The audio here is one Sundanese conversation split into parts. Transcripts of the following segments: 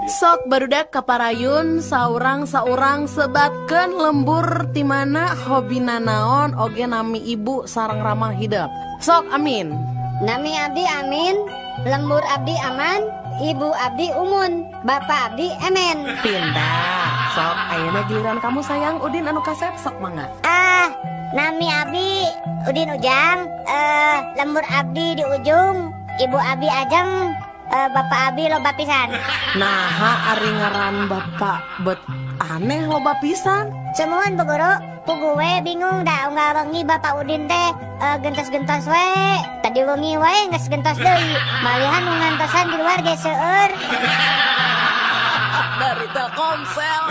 Sok barudak kaparayun saurang-saurang sebatkeun lembur ti mana hobina naon oge nami ibu sareng ramah hidep. Sok Amin. Nami abdi Amin, lembur abdi aman, ibu abdi umun, bapak abdi emen. Pindah. Sok ayeuna giliran kamu sayang Udin anu kasep sok mangga. Ah, nami abdi Udin Ujang, lembur abdi di ujung, ibu abdi Ajeng, bapak abdi loba pisan. Naha ari ngaran bapak bet aneh loba pisan. Sumuhun Bu Guru, puguh we bingung da unggal wengi bapak Udin teh gentos-gentos we. Tadi wengi wae geus gentos deui. Malihan nu ngantosan di luar ge seueur. Dari Telkomsel.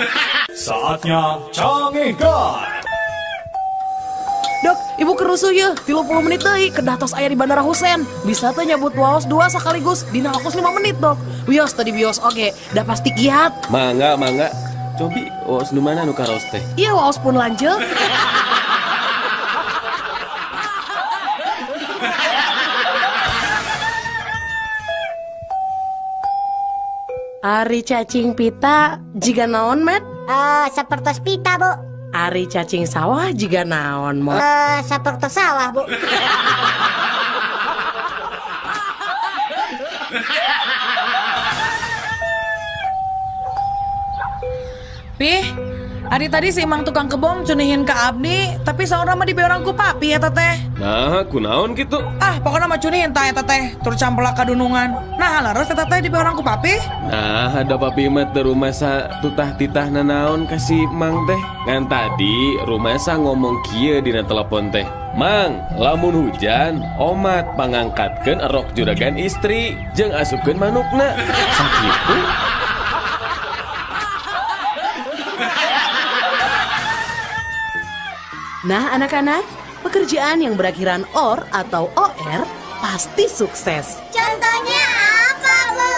Saatnya Cangehgar. Dok, ibu kerusuh ya, 30 menit deui kedah tos aya di Bandara Husein. Bisa teh nyabut waos 2 sekaligus dina waktu 5 menit, Dok. Wios tadi bios oge, dah pasti kiat. Mangga, mangga. Cobi waos nu mana nu karaos teh? Iya, waos pun lanjut. Ari cacing pita jiga naon, Met? Sapertos pita, Bu. Ari cacing sawah jiga naon, Mot? Sapertos sawah, Bu. Pih, ari tadi si Mang tukang kebon cunihin ke abdi, tapi saurang mah dibeorang ku papi eta teh. Nah, kunaon kitu? Ah, pokoknya mah cunihin tah eta teh, tur campelak kadunungan. Nah, leres eta teh dibeorang ku papi? Nah, ada papi mah teu rumasa tutah titah nanaon ka si Mang teh. Ngan tadi rumasa ngomong kieu dina telepon teh. Mang, lamun hujan, omat pangangkatkeun erok juragan istri jeung asupkeun manukna. Sakitu. Nah anak-anak, pekerjaan yang berakhiran OR atau OR pasti sukses. Contohnya apa, Bu?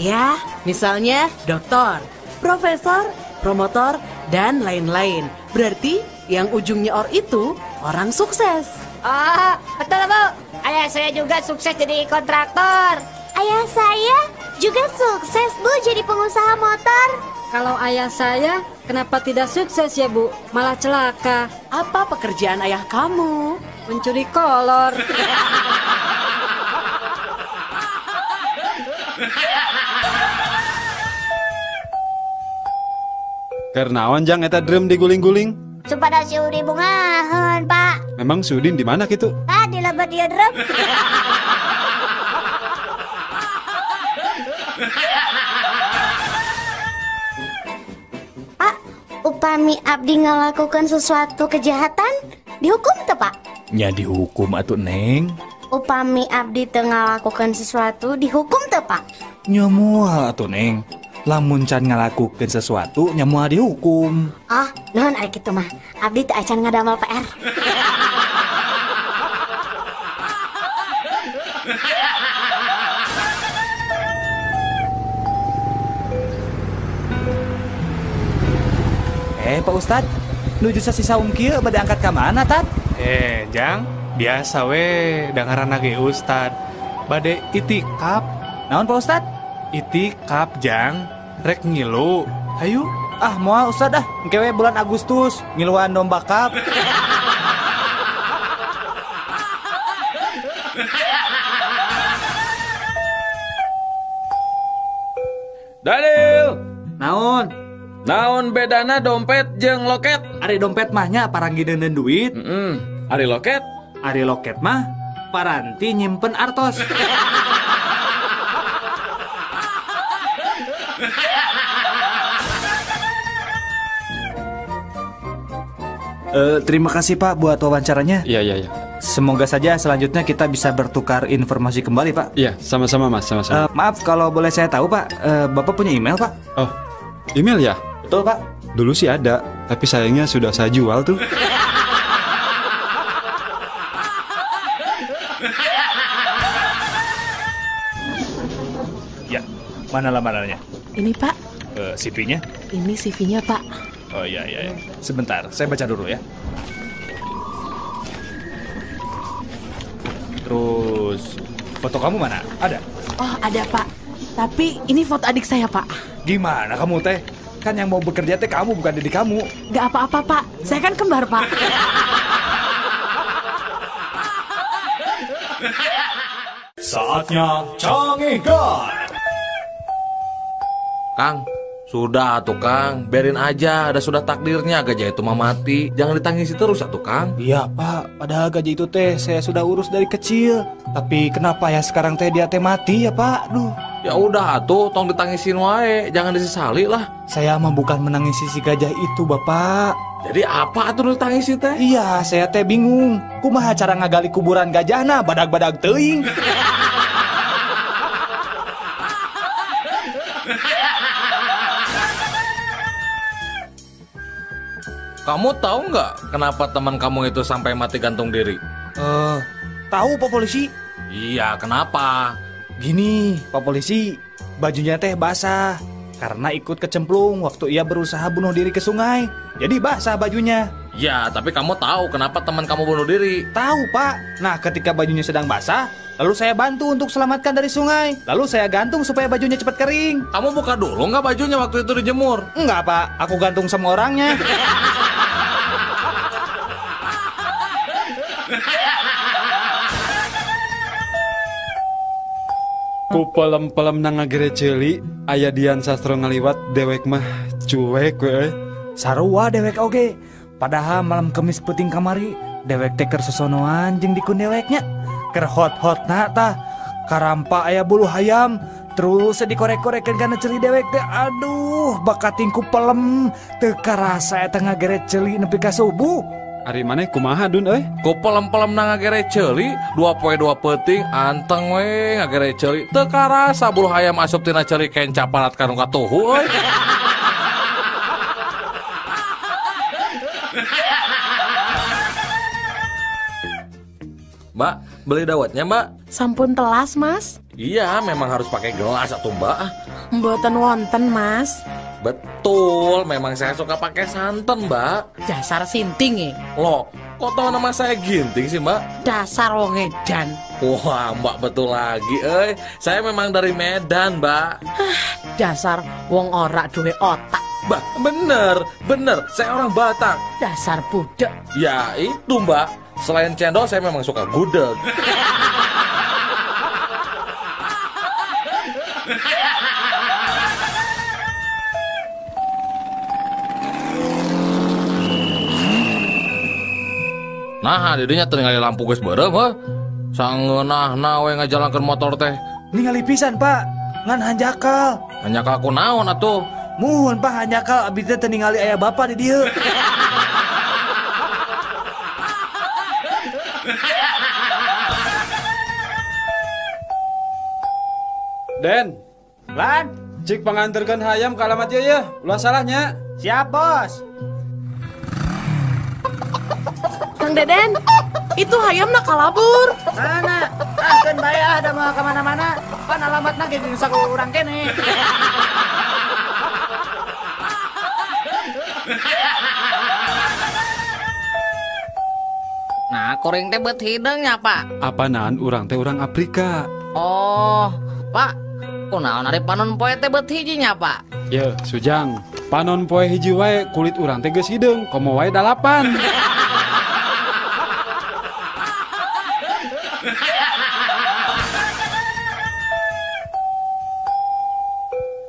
Ya, misalnya doktor, profesor, promotor, dan lain-lain. Berarti yang ujungnya OR itu orang sukses. Oh, betul, Bu. Ayah saya juga sukses jadi kontraktor. Ayah saya juga sukses, Bu, jadi pengusaha motor. Kalau ayah saya, kenapa tidak sukses ya, Bu? Malah celaka. Apa pekerjaan ayah kamu? Mencuri kolor. Kernaon jang eta drum diguling-guling? Supada si Udin bungaheun, Pak. Memang si Udin di mana kitu? Ah, di lebet ieu drum. Pak, upami abdi ngalakukan sesuatu kejahatan, dihukum teu, Pak? Nya dihukum atuh, Neng. Upami abdi teu ngalakukan sesuatu, dihukum teu, Pak? Nya moal atuh, Neng. Lamun can ngalakukeun sesuatu, nya moal dihukum. Oh, nuhun ari kitu mah. Abdi teu acan ngadamel PR. Pak Ustad, nuju sasi saum kieu bade angkat ka mana, Tad? Jang, biasa we dangaranna ge Ustad. Bade itikaf. Naon, Pak Ustad? Itikaf, Jang. Rek ngilu. Hayu. Ah, moal Ustad ah. Engke we bulan Agustus ngiluan domba kap. Daniel. Naon? Naon bedana dompet jeung loket? Ari dompet mah nya paranggi deuneun duit. Ari loket? Ari loket mah paranti nyimpen artos. Terima kasih Pak buat wawancaranya. Iya. Semoga saja selanjutnya kita bisa bertukar informasi kembali, Pak. Iya, sama-sama Mas, sama-sama. Maaf kalau boleh saya tahu, Pak, Bapak punya email, Pak? Oh, email ya? Betul, Pak. Dulu sih ada, tapi sayangnya sudah saya jual tuh. Ya, mana lamarannya? Ini, Pak. CV-nya? Ini CV-nya, Pak. Oh iya. Sebentar, saya baca dulu ya. Terus, foto kamu mana? Ada? Oh, ada, Pak. Tapi ini foto adik saya, Pak. Gimana kamu teh? Kan yang mau bekerja teh kamu, bukan diri kamu. Gak apa-apa Pak, saya kan kembar Pak. Saatnya Cangehgar. Kang, sudah atuh Kang, biarin aja, ada sudah takdirnya gajah itu mah mati. Jangan ditangisi terus atuh Kang. Iya Pak, padahal gajah itu teh saya sudah urus dari kecil. Tapi kenapa ya sekarang teh dia teh mati ya Pak? Duh. Ya udah atuh, tong ditangisin wae, jangan disesali lah. Saya mah bukan menangisi si gajah itu Bapak. Jadi apa atuh ditangisi teh? Iya, saya teh bingung. Kumaha cara ngagali kuburan gajahna badag-badag teuing. Kamu tahu nggak kenapa teman kamu itu sampai mati gantung diri? Tahu Pak Polisi. Iya, kenapa? Gini, Pak Polisi, bajunya teh basah karena ikut kecemplung waktu ia berusaha bunuh diri ke sungai. Jadi basah bajunya. Ya, tapi kamu tahu kenapa teman kamu bunuh diri? Tahu, Pak. Nah, ketika bajunya sedang basah, lalu saya bantu untuk selamatkan dari sungai. Lalu saya gantung supaya bajunya cepat kering. Kamu buka dulu nggak bajunya waktu itu dijemur? Enggak, Pak. Aku gantung sama orangnya. Ku pelem-pelem na ngagere ceuli, aya Dian Sastro ngaliwat dewek mah cuek we. Sarua dewek oge. Padahal malam Kemis peuting kamari dewek teh keur sosonoan jeung dikun deweknya. Keur hot-hotna tah karampa aya bulu hayam terus dikorek-korekeun kana ceuli dewek teh. Aduh, bakating ku pelem teu karasa eta ngagere ceuli nepi ka subuh. Ari maneh kumaha Dun euy? Ku pelem-pelem na ngagere ceuli, 2 poe 2 peuting anteng we ngagere ceuli. Teu karasa bulu hayam asup tina ceuli kenca parat ka nu katuhu euy. Mbak, beli dawetnya, Mbak? Sampun telas, Mas. Iya, memang harus pakai gelas atuh, Mbak. Mboten wonten, Mas. Betul, memang saya suka pakai santan, Mbak. Dasar sinting ya. Loh, kok tahu nama saya Ginting sih, Mbak? Dasar wong edan. Wah, Mbak betul lagi, eh. Saya memang dari Medan, Mbak. Dasar wong ora duwe otak. Mbak, bener, bener. Saya orang Batak. Dasar budek. Ya, itu, Mbak. Selain cendol, saya memang suka gudeg. Nah, didinya teu ningali lampu geus beureum heuh. Sangeunahna we ngajalankeun motor teh. Ningali pisan, Pak. Ngan hanjakal. Hanjakal ku naon atuh? Muhun, Pak, hanjakal abdi teh teu ningali aya bapak di dieu. Den, Lan, cik panganterkeun hayam ka alamat ieu yeuh. Ulah salahnya. Siap, Bos. Kang Deden, itu hayam nak kalabur. Mana? Ah, keun bae ah, da moal ka mana-mana. Pan alamatna ge geus saku urang kene. Nah, kuring teh beut hideung nya, Pak. Apanaan urang teh urang Afrika. Oh, Pak. Kunaon ari panon poe teh beut hiji nya, Pak? Ye, Sujang. Panon poe hiji wae kulit urang teh geus hideung, komo wae 8.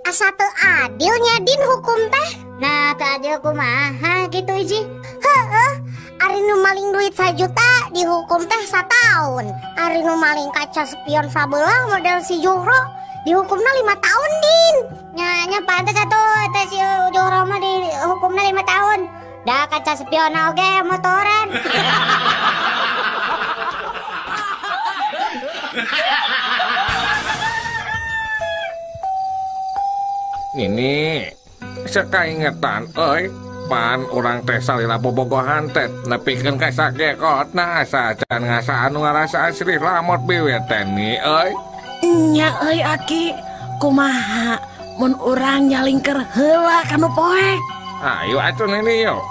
Asa teu adilnya Din hukum teh. Nah, teu adil kumaha gitu Iji. Heeh, ari nu maling duit 1 juta dihukum teh 1 tahun. Ari nu maling kaca spion sabelah model si Juhro dihukumna 5 tahun Din. Nya pantes atuh teh si Juhro mah dihukumna 5 tahun. Da kaca spion oge motoran. Ini sekaingetan euy, pan urang teh salila bobogohan teh nepikeun ka sakekotna asa can ngasaan nu ngarasaan Sri Lamot biwir teh ni euy. Nya euy aki, kumaha mun urang nyalingker heula ka nu poek? Ayo atuh nini yo.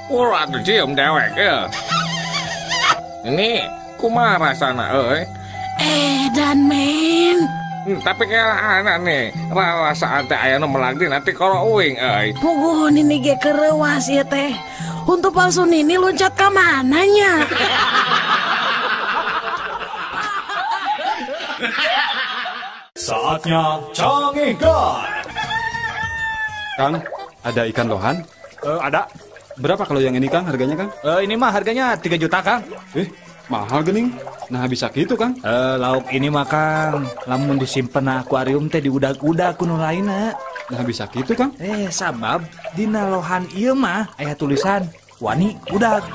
Ulah atuh cium dewek euy. Ini kumaha rasana euy? Edan men. Tapi kira nih, rarasaan teh aya nu melak dina tikoro uing euy. Puguh nini ge kereuas ieu teh. Untuk palsu nini loncat ka mana nya? Saatnya Cangehgar. Kang, ada ikan lohan? Ada. Berapa kalau yang ini Kang harganya Kang? Ini mah harganya 3 juta Kang. Mahal gening. Nah bisa gitu Kang. Lauk ini mah Kang, lamun disimpen na akuarium teh diudag-udag ku nu lainna. Nah bisa gitu Kang. Sabab dina lohan ieu mah aya tulisan wani udag.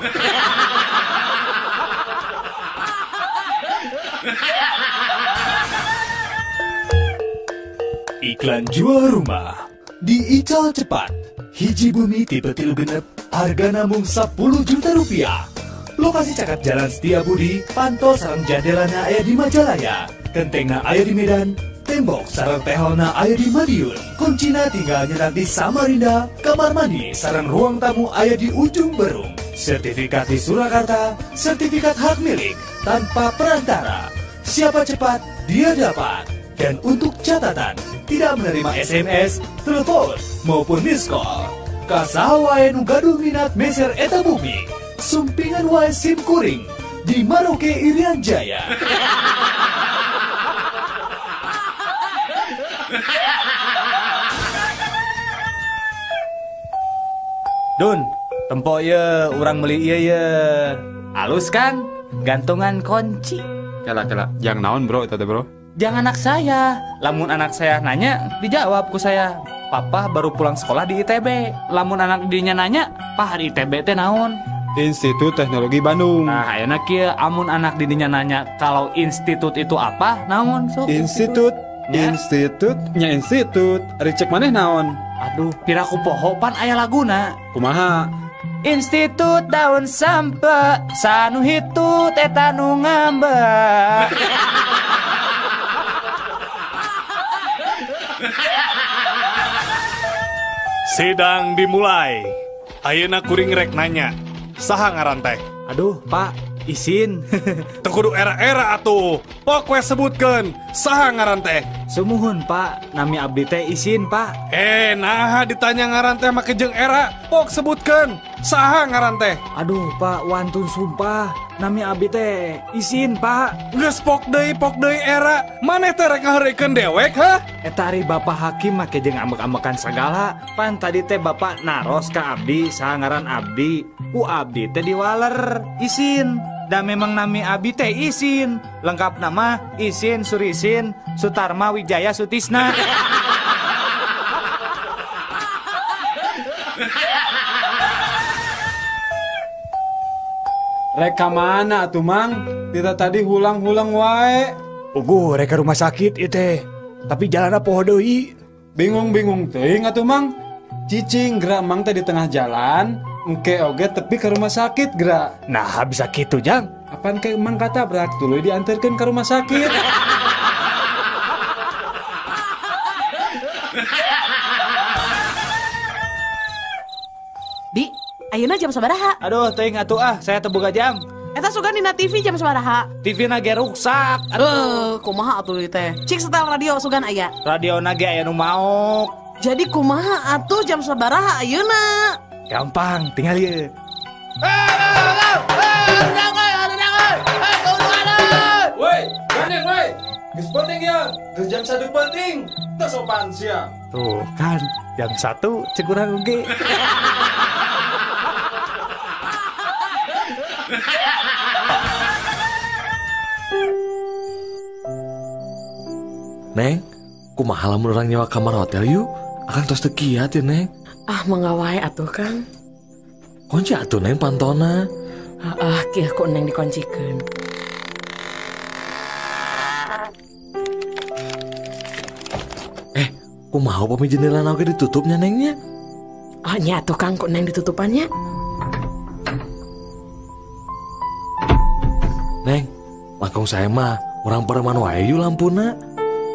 Iklan jual rumah di Ical Cepat. Hiji bumi tipe 3 6, harga namung 10 juta rupiah. Lokasi cakep Jalan Setia Budi, pantol sareng jandelana aya di Majalaya, kentengna aya di Medan, tembok sareng teholna aya di Madiun, kuncina tinggal nyetak di Samarinda, kamar mandi sareng ruang tamu aya di Ujung Berung, sertifikat di Surakarta, sertifikat hak milik tanpa perantara. Siapa cepat, dia dapat. Dan untuk catatan, tidak menerima SMS, telepon, maupun miss call. Kasaha wae nu gaduh minat meser eta bumi, sumpingan wae sim kuring di Maroke Irian Jaya. Dun, tempo ye, urang beli ieu ye. Halus kan? Gantungan kunci. Kela, yang naon bro itu teh bro? Jangan anak saya. Lamun anak saya nanya, dijawab ku saya. Papa baru pulang sekolah di ITB. Lamun anak dinya nanya, "Pah di ITB teh naon?" Institut Teknologi Bandung. Nah, ayeuna kieu amun anak didinya nanya kalau institut itu apa, naon sok? Institut, ya? Institut, nya institut. Ari cek maneh naon? Aduh, piraku poho pan aya laguna. Kumaha? Institut daun sampe, sanu hitut eta nu ngambek. Sidang dimulai. Ayeuna kuring rek nanya, saha ngaran teh? Aduh, Pak, isin. Teu kudu era-era atuh. Pok we sebutkeun, saha ngaran teh? Sumuhun, Pak. Nami abdi teh isin, Pak. Naha ditanya ngaran teh make jeung era. Pok sebutkeun, saha ngaran teh? Aduh, Pak, wantun sumpah. Nami abdi teh isin, Pak. Geus pok deui era. Maneh teh rek ngaheureuykeun dewek, hah? Eta ari Bapak hakim make jeung ambek-ambekan sagala. Pan tadi teh Bapak naros ka abdi, saha ngaran abdi. Ku abdi teh diwaler, isin. Da memang nami abdi teh isin. Lengkap nama Isin Surisin Sutarma Wijaya Sutisna. Reka mana atuh Mang? Kita tadi hulang-hulang wae. Puguh reka rumah sakit ieu teh. Tapi jalanna poho deui. Bingung-bingung teuing atuh Mang. Cicing gerak Mang teh di tengah jalan, engke oge tepi ke rumah sakit gerak. Nah, bisa kitu Jang. Apaan ke Mang katabrak tuluy diantarkeun ke rumah sakit. Di, ayeuna jam sabaraha? Aduh, teuing atuh ah, saya teu boga jam. Eta sugan dina TV jam sabaraha? TV na ge ruksak. Aduh, kumaha atuh ieu teh? Cik setel radio sugan aya. Radio na ge aya nu maok. Jadi kumaha atuh jam sabaraha ayeuna? Gampang, tinggal ieu. Woi, gandeng woi. Geus penting ya, geus jam 1 penting. Teu sopan sia. Tuh kan, jam 1 cek urang oge. Neng, kumaha lamun urang nyewa kamar hotel yuk? Akang tos teu kiat ya, Neng. Ah, mangga wae atuh, Kang. Kunci atuh, Neng, pantona. Ah, kieu ku Neng dikuncikeun. Kumaha upami jendela oge ditutupnya, Nengnya? Oh, nya atuh, Kang, ku Neng ditutupannya. Neng, langkung saya mah urang pareman wae yuk lampuna.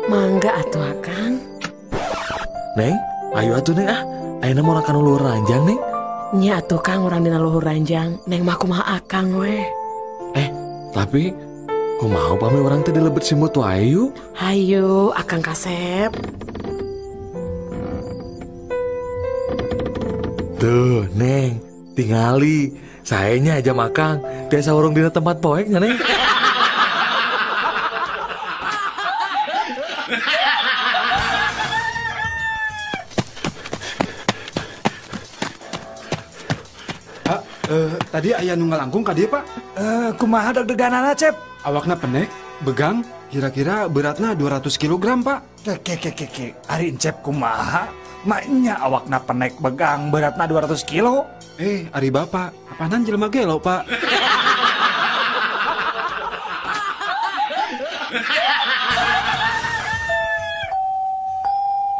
Mangga atuh, Kang. Neng, ayo atuh Neng ah. Ayeuna mah urang kana luhur ranjang, Neng. Nya atuh Kang, urang dina luhur ranjang. Neng mah kumaha akang we. Tapi Kumaha upami urang teh dilebet simut wae yuk. Hayu, Akang Kasep. Tuh, Neng, tingali. Saenya aja makang, tiasa urung dina tempat poek nya, Neng. Pak, tadi aya nu ngalangkung ka dieu, Pak. Kumaha deg-deganana, Cep? Awakna penek, begang, kira-kira beratna 200 kg, Pak. Ke ke ke ke, ari Encep kumaha? Maknya awakna penek begang beratna 200 kilo. Ari Bapak, apanan jelema gelo, Pak?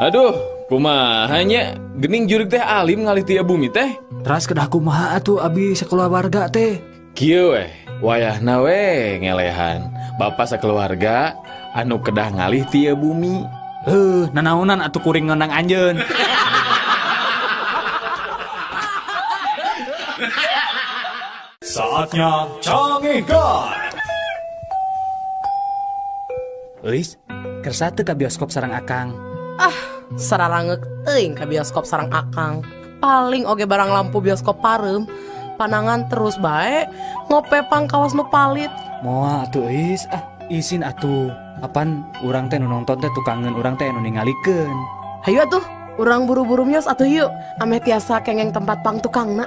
Aduh, kumaha nya? Gening jurig teh alim ngalih ti bumi teh. Teras kedah kumaha atuh abi sakeluarga teh? Kieu weh, wayahna we ngelehan. Bapak sakeluarga anu kedah ngalih ti bumi. Nanaonan atuh kuring ngonang anjeun. Saatnya Cangehgar. Euis, kersa teu ka bioskop sareng Akang? Ah, sararangeuk teuing ka bioskop sareng Akang. Paling oge barang lampu bioskop pareum. Panangan terus bae, ngope pangkawas nu palit. Moal atuh Euis, ah isin atuh. Apan urang teh nu nonton teh tukangeun urang teh nu ningalikeun. Hayu atuh, urang buru-buru mios atuh yuk. Ameh tiasa kengeng tempat pang tukangna.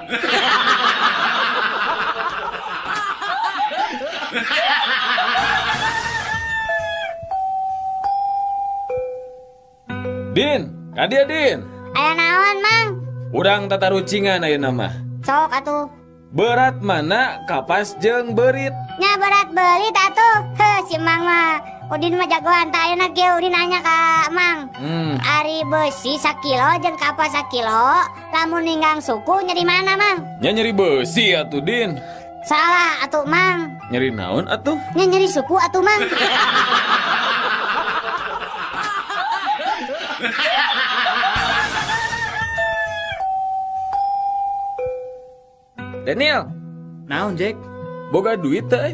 Din, kadia Din. Aya naon, Mang? Urang tatarucingan ayeuna mah. Sok atuh. Berat mana kapas jeung beurit? Nya berat beurit atuh. Heuh, si Mang mah. Udin mah jagoan tah ayeuna ge Udin nanya ka Mang. Ari beusi sakilo jeung kapas sakilo, lamun ninggang suku nyeri mana, Mang? Nya nyeri beusi atuh, Din. Salah atuh, Mang. Nyeri naon atuh? Nya nyeri suku atuh, Mang. Daniel, naon Jack? Boga duit teh?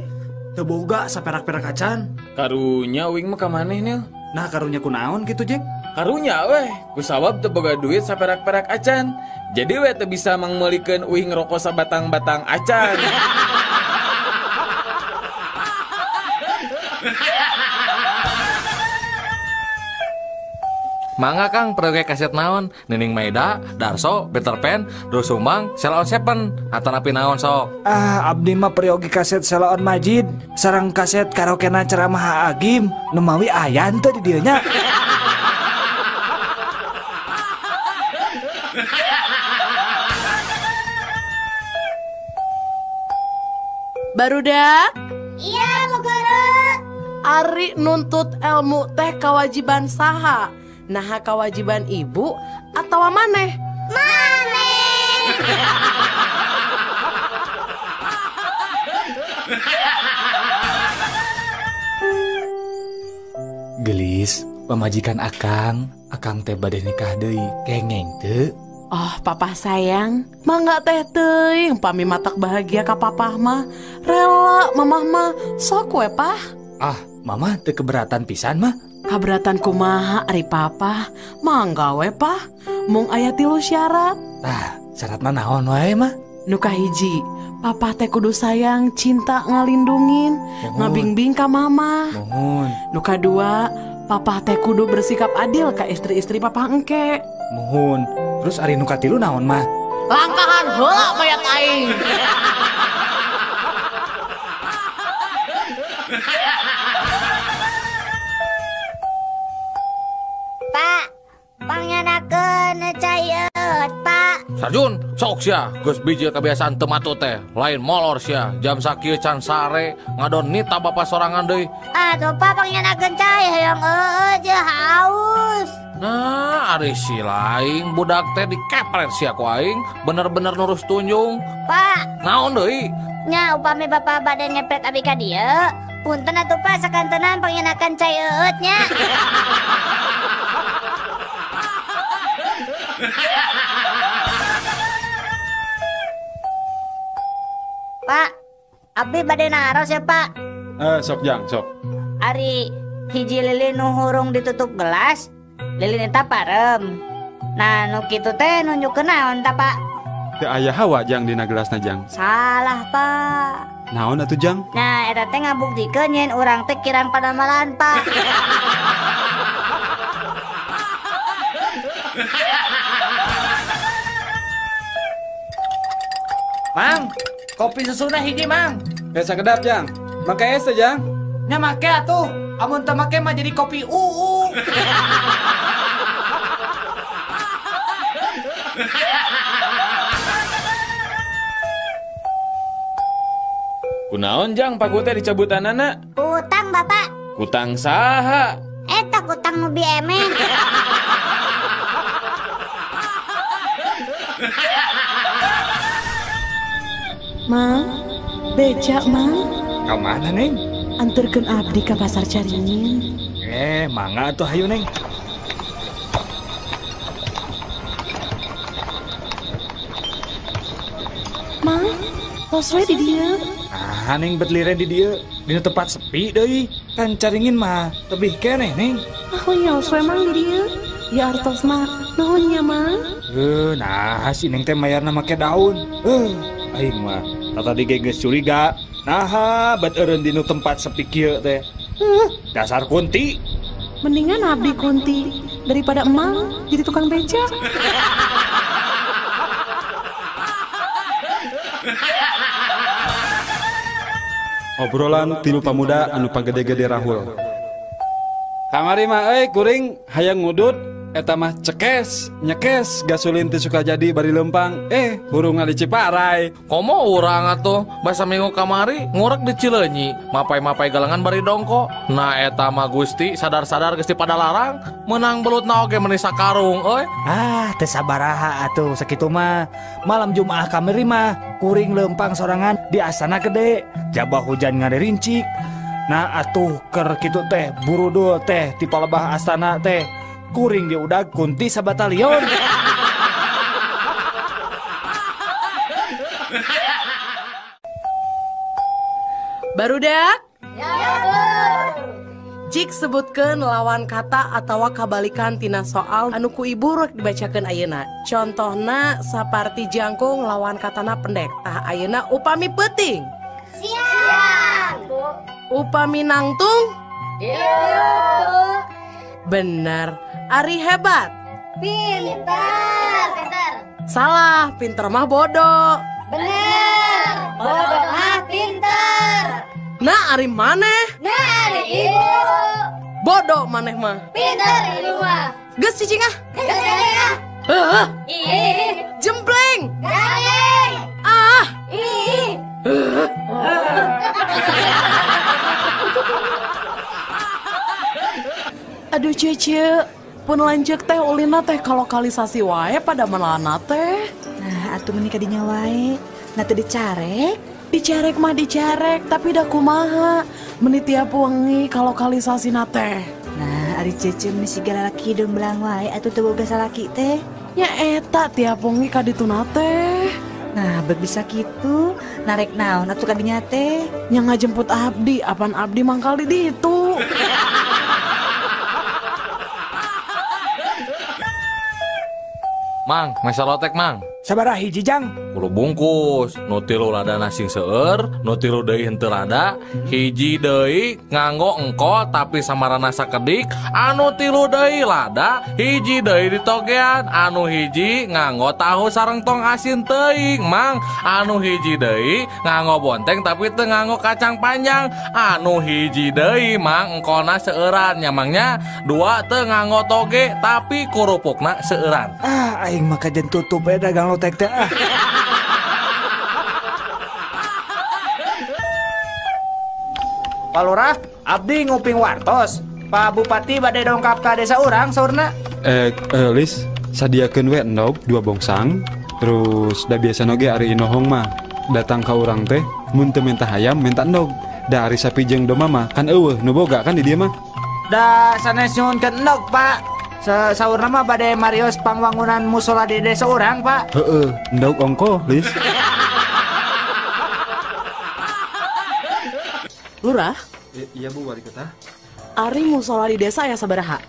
Teu boga saperak-perak acan. Karunya uing mah ka maneh, Nil. Nah, karunya kunaon kitu, Jack? Karunya weh, kusabab teu boga duit saperak-perak acan. Jadi weh teu bisa mangmeulikeun uing rokok sabatang-batang acan. Mangga Kang, proyek kaset naon? Nining Maida, Darso, Peter Pan, Doel Sumbang, Sheila on Seven, atanapi naon sok? Ah, abdi mah peryogi kaset Sheila on Majid, sareng kaset karaokena ceramah Agim, nu mawi aya teu di dieu nya. Barudak? Iya, Bu Guru. Ari nuntut ilmu teh kewajiban saha? Nah, kewajiban ibu atau maneh? Maneh. Gelis, pamajikan Akang, Akang teh bade nikah deui, kengeng teu? Oh, papa sayang, mangga teh teuing pami matak bahagia ka papah mah. Rela mamah mah, sok we pah. Ah, mama teu keberatan pisan mah. Kaberatan kumaha ari papa, mangga we pah. Mung aya 3 syarat. Tah, syaratna naon wae mah? Nu kahiji, papa teh kudu sayang, cinta ngalindungin, ngabingbing ka mama. Mohon. Nu kadua, papa teh kudu bersikap adil ka istri-istri papa engke. Mohon. Terus ari nu katilu naon mah? Langkahan heula mayat aing. Pak, pangyanakeun cai eut, Pak. Sarjun, sok sia, geus bijil kebiasaan teu matut teh, lain molor sia, jam sakieu can sare, ngadon nita bapa sorangan deui. Atuh Pak pangyanakeun cai hoyong eueuh jeung haus. Nah, ari si lain budak teh dikepret sia ku aing, bener-bener nurus tunjung. Pak, naon deui? Nya upami bapa bade ngepret abi ka dieu, punten atuh Pak sakantenan pangyanakeun cai eueut nya. Pak, abdi bade naros ya Pak. Sok jang, sok. Ari hiji lilin nu hurung ditutup gelas, lilin eta parem. Nah, nu kitu teh nunjukkeun naon ta, Pak? Teu aya hawa jang dina gelasna jang. Salah, Pak. Naon atuh jang? Nah, eta teh ngabuktikeun yen urang teh kirang padamalan, Pak. Mang, kopi susuna hiji, Mang. Ya sakedap, Jang. Make es teh, Jang. Nya make atuh. Amun teu make mah jadi kopi uu. Kunaon jang paku teh dicabutanana? Kutang, Bapak. Kutang saha? Eta kutang nu biemen. Mang, beca mang. Ka mana, Neng? Anterkeun abdi ka pasar Caringin. Mangga atuh hayu, Neng. Mang, tos we di dieu. Ah, Neng bet liren di dieu, dina tempat sepi deui. Kan Caringin mah tebih keneh, Neng. Ah, wios we mang di dieu. Ya artos mah, nuhun nya, Mang. Nah, si Neng teh mayarna make daun. Aing mah tadi ge geus curiga. Naha bet eureun dinu tempat sepi kieu teh. Dasar kunti. Mendingan abdi kunti daripada emang jadi tukang beca. Obrolan tilu pamuda anu pagede-gede rahul. Kamari mah euy kuring hayang ngudut eta mah cekes, nyekes gasolin teu suka jadi bari lempang. Hurung di Ciparai. Komo urang atuh basa minggu kamari ngurek di Cileunyi, mapai-mapai galengan bari dongko. Nah eta mah Gusti sadar-sadar geus dipadalarang, meunang belutna oge meuni sakarung euy. Ah, teu sabaraha atuh sakitu mah. Malam Jumaah kamari mah kuring lempang sorangan di Astana Gede, jabah hujan ngaririncik. Nah atuh keur kitu teh burudul teh ti palebah astana teh. Kuring diudag kunti sabatalion. Barudak? Ya, Bu. Cik sebutkeun lawan kata atawa kabalikan tina soal anu ku ibu rek dibacakeun ayeuna. Contohna saparti jangkung lawan katana pendek. Tah ayeuna upami peuting. Siang, Bu. Upami nangtung? Iya, Bu. Bener. Ari hebat. Pinter. Pinter. Salah, pinter mah bodoh. Bener. Bodoh mah pinter. Nah, ari maneh? Nah, ari ibu. Bodoh maneh mah. Pinter ibu mah. Geus cicing ah. Geus cicing ah. Heuh. Ih. Jempleng. Garing. Ah. Ih. Aduh cece, pun lanjut teh ulina teh kalokalisasi wae pada melana teh. Nah, atuh meuni kadinya wae. Nah teu dicarek. Dicarek mah dicarek, tapi da kumaha. Meuni tiap wengi kalokalisasina teh. Nah, ari cece meuni siga lalaki hideung belang wae atuh teu boga salaki teh. Nya eta tiap wengi kadituna teh. Nah, bet bisa kitu, narek naon atuh kadinya teh. Nya ngajemput abdi, apan abdi mangkal di ditu. Mang, mesa lotek, Mang. Sabaraha hiji, Jang? 10 bungkus. Nu tilu lada sing seueur, nu tilu deui henteu lada, hiji deui nganggo engko tapi samarana sakedik, anu tilu deui lada, hiji deui ditogean, anu hiji nganggo tahu sareng tong asin teuing, Mang. Anu hiji deui nganggo bonteng tapi teu nganggo kacang panjang, anu hiji deui Mang engkona seueuran nya Mangnya, dua teu nganggo toge tapi kurupukna seueuran. Ah, aing mah kajen tutup we dagang lotek teh ah. Pak Lurah, abdi nguping wartos. Pak Bupati bade dongkap ka desa urang saurna. Lis, sadiakeun we endog 2 bongsang. Terus da biasa oge ari inohong mah datang ka urang teh mun teu minta hayam minta endog. Da ari sapi jeung domba mah kan eueuh nu boga kan di dieu mah. Da sanes nyuhunkeun endog, Pak. Saurna mah bade marios pangwangunan musola di desa urang, Pak. Heeh, endog ongko, Lis. Lurah? Iya Bu Wali Kota. Ari musola di desa aya sabaraha?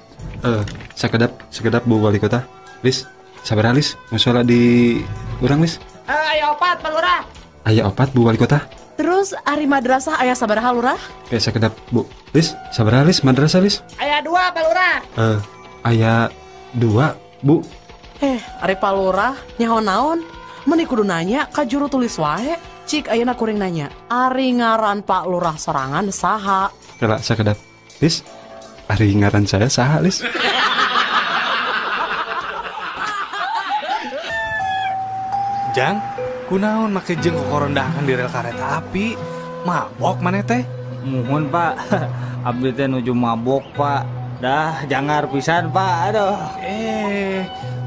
Sekedap Bu Wali Kota. Lis, sabaraha Lis? Musola di urang Lis? Aya opat Pak Lurah. Aya opat Bu Wali Kota. Terus ari madrasah aya sabaraha Lurah? Oke, sekedap Bu. Lis, sabaraha Lis madrasah Lis? Aya 2 Pak Lurah. Aya 2 Bu. Ari Pak Lurah nyaho naon? Meni kudu nanya ka juru tulis wae. Cik ayeuna kuring nanya, ari ngaran Pak Lurah sorangan saha? Kela sakedap. Lis, ari ngaran saya saha Lis? Jang, kunaon make jeung kokorondahan di rel kareta api? Mabok maneh teh? Muhun Pak, abdi teh nuju mabok Pak. Dah jangar pisan Pak, aduh.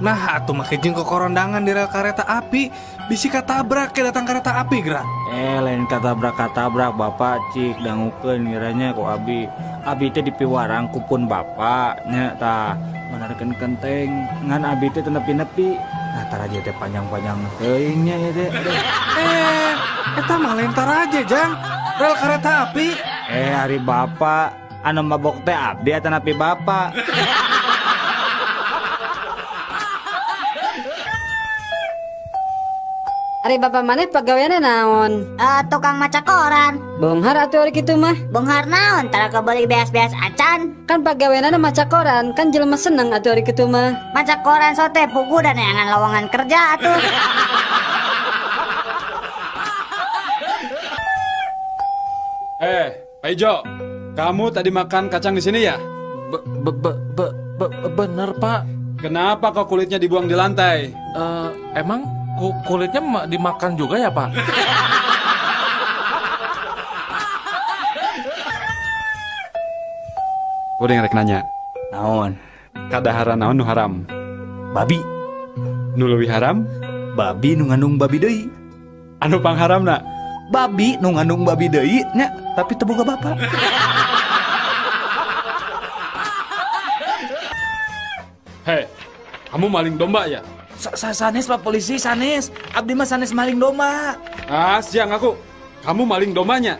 Nah atuh make jeung kokorondangan di rel kareta api, bisi katabrak ke datang kereta api gerak. Lain katabrak Bapak cik dangukeun ngiranya ku abi. Abi teh dipiwarang ku pun bapak nya tah manarkeun kenteng ngan abi teh teu nepi-nepi. Nah taraje teh panjang-panjang teuing nya ieu teh. Aduh. Eta mah lain taraje Jang, rel kereta api. Ari bapak anu mabok teh abdi atanapi bapak. Ari bapak maneh pagaweanna naon? Tukang maca koran. Beunghar atuh ari kitu mah. Beunghar naon? Tara kebeli beas-beas acan. Kan pagaweanna maca koran, kan jelema seneng atuh ari kitu mah. Maca koran sote pugu dan neangan lowongan kerja atuh. Pak Ijo, kamu tadi makan kacang di sini ya? Bener Pak. Kenapa kok kulitnya dibuang di lantai? Emang kulitnya dimakan juga ya Pak? Udah ngerek nanya. Naon? Kadaharan naon nu haram? Babi. Nu leuwih haram? Babi nu ngandung babi deui. Anu pangharamna? Babi nu ngandung babi deui nya, tapi teu boga bapak. Hei, kamu maling domba ya? Sanes Pak Polisi, sanes. Abdi mah sanes maling domba. Ah, siang aku. Kamu maling dombanya?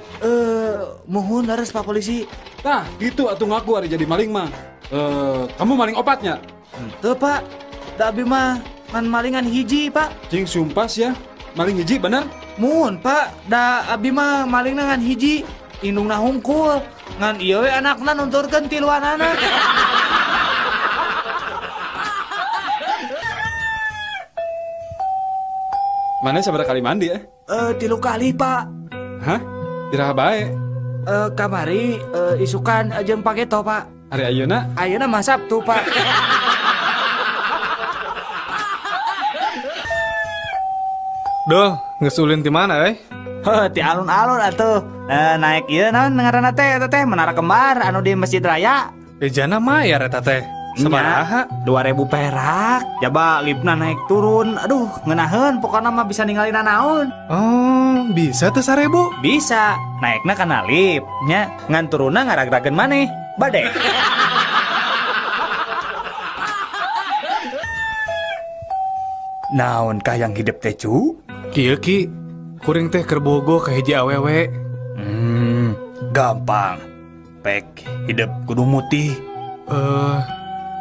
Mohon harus Pak Polisi. Nah, gitu atuh ngaku ari jadi maling mah. Kamu maling opatnya? Henteu, Pak. Da abdi mah ngan malingan hiji, Pak. Cing sumpah ya. Maling hiji bener? Muhun, Pak. Da abdi mah malingna ngan hiji. Indungna hungkul. Ngan ieu we anakna nunturkeun tiluanana. Mana sabaraha kali mandi ya? 3 kali, Pak. Hah? Iraha bae? Kamari isukan jeung paketo, Pak. Ari ayeuna? Ayeuna mah Sabtu, Pak. Duh, geus ulin ti mana euy? Heuh, ti alun-alun atuh. Naik ieu naon ngaranna teh eta teh Menara Kembar anu di Masjid Raya. Ejana mayar eta teh. Sabaraha? 2000 perak. Jaba lipna naik turun. Aduh, ngeunaheun pokona mah bisa ningalina naon. Oh, bisa teh 1000? Bisa. Naikna kana lip nya, ngan turunna ngaragrageun maneh. Bade. Naon kah yang hidup teh cu? Kieu Ki, kuring teh keur bogoh ka hiji awewe. Gampang. Pek hidup kudu mutih.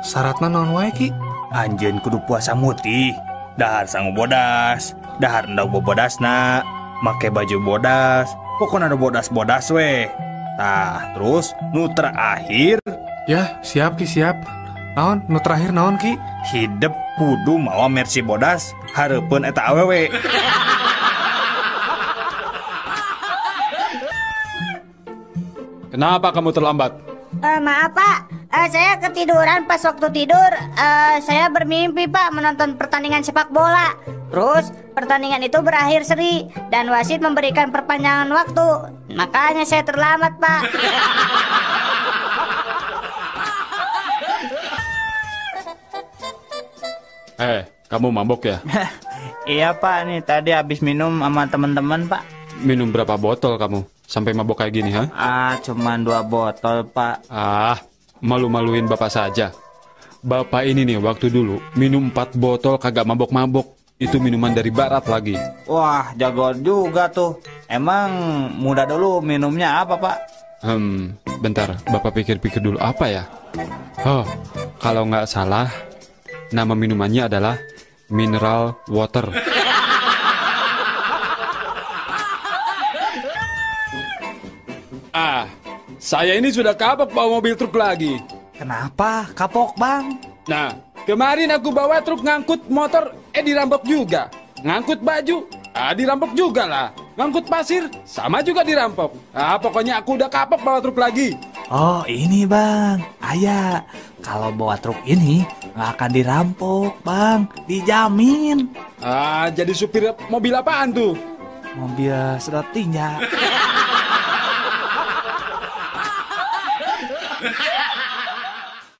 Syaratna naon wae Ki? Anjeun kudu puasa mutih, dahar sangu bodas, dahar endog bobodasna, make baju bodas, pokona nu bodas-bodas we. Tah, terus nu terakhir. Ya, siap Ki, siap. Naon nu terakhir naon Ki? Hidup kudu mawa mercy bodas hareupeun eta awewe. Kenapa kamu terlambat? Maaf Pak, saya ketiduran pas waktu tidur. Saya bermimpi Pak menonton pertandingan sepak bola. Terus pertandingan itu berakhir seri dan wasit memberikan perpanjangan waktu. Makanya saya terlambat Pak. Kamu mabok ya? Iya Pak, nih tadi habis minum sama teman-teman Pak. Minum berapa botol kamu? Sampai mabok kayak gini, ha? Ah, cuman 2 botol, Pak. Ah, malu-maluin Bapak saja. Bapak ini nih waktu dulu minum 4 botol kagak mabok-mabok. Itu minuman dari barat lagi. Wah, jago juga tuh. Emang muda dulu minumnya apa, Pak? Bentar, Bapak pikir-pikir dulu apa ya? Oh, kalau nggak salah, nama minumannya adalah mineral water. Ah, saya ini sudah kapok bawa mobil truk lagi. Kenapa kapok, Bang? Nah, kemarin aku bawa truk ngangkut motor, dirampok juga. Ngangkut baju, dirampok juga lah. Ngangkut pasir, sama juga dirampok. Ah, pokoknya aku udah kapok bawa truk lagi. Oh, ini Bang, ayah. Kalau bawa truk ini nggak akan dirampok, Bang. Dijamin. Ah, jadi supir mobil apaan tuh? Mobil sedot tinja.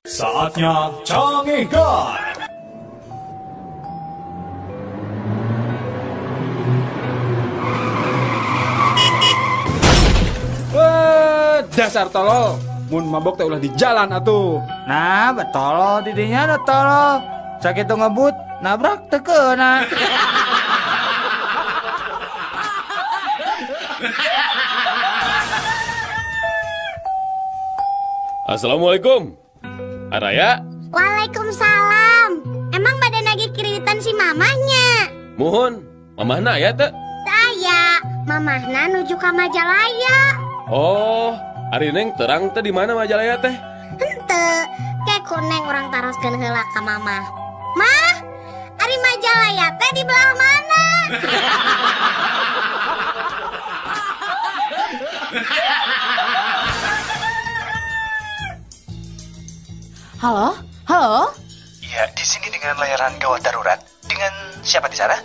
Saatnya Cangehgar. Dasar tolol, mun mabok teh ulah di jalan atuh. Nah, betolol didinya da tolol. Sakitu ngebut, nabrak teu keuna. Assalamualaikum. Araya. Waalaikumsalam. Emang badan lagi kreditan si mamahnya? Muhun, mamahna aya teu? Teu aya, mamahna nuju ka Majalaya. Oh, ari Neng terang teh di mana Majalaya teh? Henteu, ke ku Neng urang taroskeun heula ka mamah. Mah, ari Majalaya teh di belah mana? Halo? Halo? Iya, di sini dengan layanan gawat darurat. Dengan siapa di sana?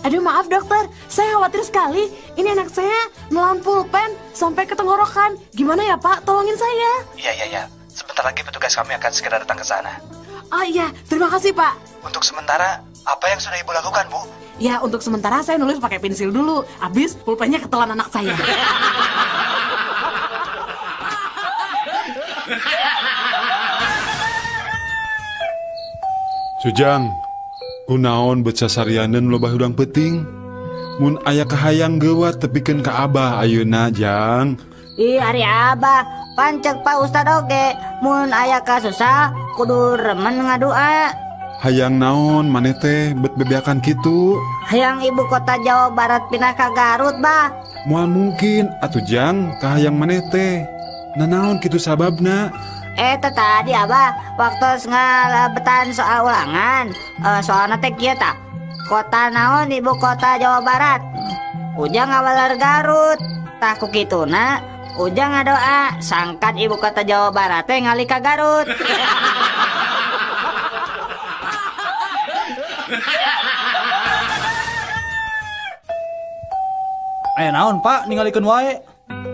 Aduh, maaf dokter, saya khawatir sekali. Ini anak saya nelan pulpen sampai ke tenggorokan. Gimana ya Pak? Tolongin saya. Iya. Sebentar lagi petugas kami akan segera datang ke sana. Oh iya, terima kasih Pak. Untuk sementara, apa yang sudah Ibu lakukan, Bu? Ya, untuk sementara saya nulis pakai pensil dulu. Habis pulpennya ketelan anak saya. Sujang, kunaon bet sasarianeun loba hudang peuting. Mun aya kahayang geuwat tepikeun ka Abah ayeuna, Jang. Ih, ari Abah, pancek Pak Ustad oge, mun aya kasusah kudu remen ngadua. Hayang naon maneh teh bet bebeakan kitu? Hayang ibu kota Jawa Barat pindah ka Garut, Bah. Moal mungkin atuh Jang, kahayang maneh teh. Nanaon kitu sababna? Tadi Abah waktu ngalebetan soal ulangan, soalna teh kieu tah. Kota naon ibu kota Jawa Barat? Ujang ngawaler Garut. Tah ku kituna Ujang ngadoa sangkan ibu kota Jawa Barat teh ngalih ka Garut. Aya naon Pak ningalikeun wae?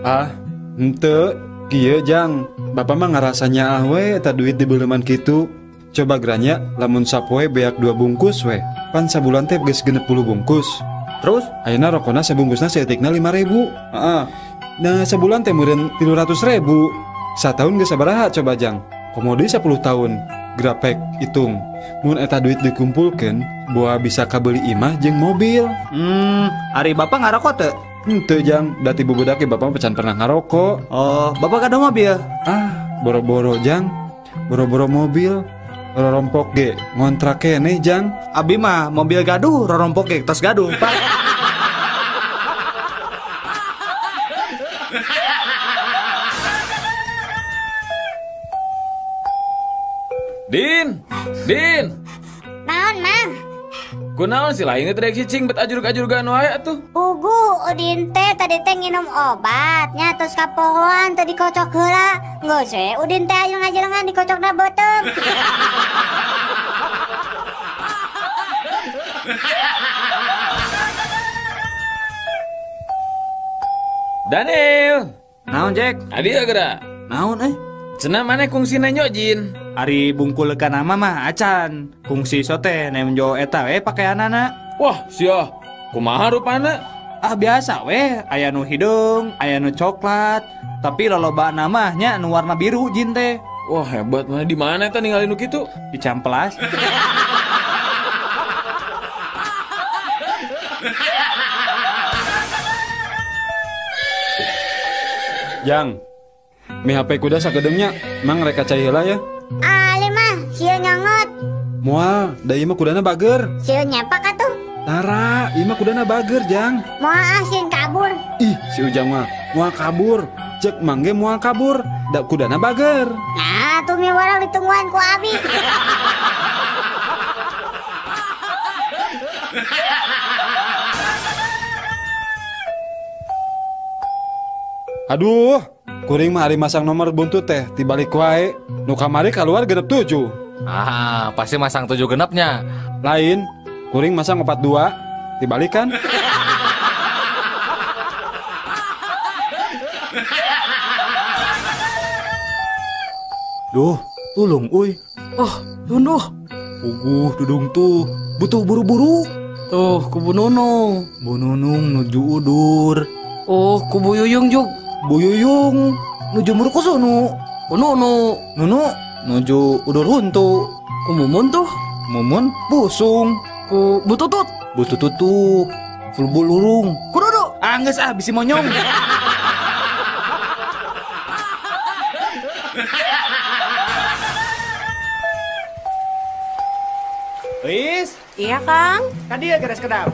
Ah, henteu. Kieu Jang, Bapak mah ngarasanya ah we eta duit dibeuleman kitu. Coba geranya lamun sapoe beak 2 bungkus we. Pan sabulan teh geus 60 bungkus. Terus ayeuna rokona sabungkusna saeutikna 5.000. Heeh. Nah, sabulan teh meureun 300.000. Sataun geus sabaraha coba Jang? Komo deui 10 tahun. Grapek hitung. Mun eta duit dikumpulkeun, boa bisa kabeuli imah jeung mobil. Ari Bapak ngarokok teu? Henteu Jang, da ti bubudak ge Bapak mah can pernah ngarokok. Oh, Bapak gaduh mobil? Ah, boro-boro Jang. Boro-boro mobil, rorompok ge ngontrak keneh Jang. Abi mah mobil gaduh, rorompok ge tos gaduh, Pak. Din, Din. Naon, Mang? Kunaon sih lain teh cicing bet ajurug-ajurugan wae atuh. Ugu Udin teh tadi teh nginum obat nya terus kapohoan teh dikocok heula. Geus we Udin teh aya ngajelengan dikocokna beuteung. Daniel. Naon Jack? Adi geura. Naon euy? Cenah maneh kungsi nenjo jin. Ari bungkul ka nama mah acan. Kungsi sote nemjo eta we pakeanana. Wah, sia. Kumaha rupana? Ah biasa we, aya nu hideung, aya nu coklat, tapi lolobana mah nya nu warna biru jin teh. Wah, hebat mana di mana eta ningali nu kitu? Di Cihampelas. Jang, Mi HP kuda sakedeungnya, mang rek cai heula ya. Ali mah sieun nyongot. Moal, da ieu mah kudana bager. Sieun nyepak atuh. Tara, ieu mah kudana bager, Jang. Moal ah sieun kabur. Ih, si Ujang mah moal kabur. Cek mang ge moal kabur, da kudana bager. Nah, tuh mi warang ditungguan ku abi. Aduh, kuring mah ari masang nomor buntut teh tibalik wae. Nu kamari kaluar 67. Ah, pasti masang 7 genepnya. Lain, kuring masang 42, dibalikan. Duh, tulung uy. Oh, tunduh. Puguh dudung tuh, butuh buru-buru. Tuh, ku Bu Nunung. Bu Nunung nuju udur. Oh, ku Bu Yuyung juk. Bu Yuyung nuju murukusunu. Ku Nunu. Nunu nuju udur huntu. Ku Mumun tuh. Mumun busung. Ku Bu Tutut. Bu Tutut tuh fulbul lurung. Ku Dudu. Angges ah bisi monyong. Wis? Iya, Kang. Kadieu geres kedap.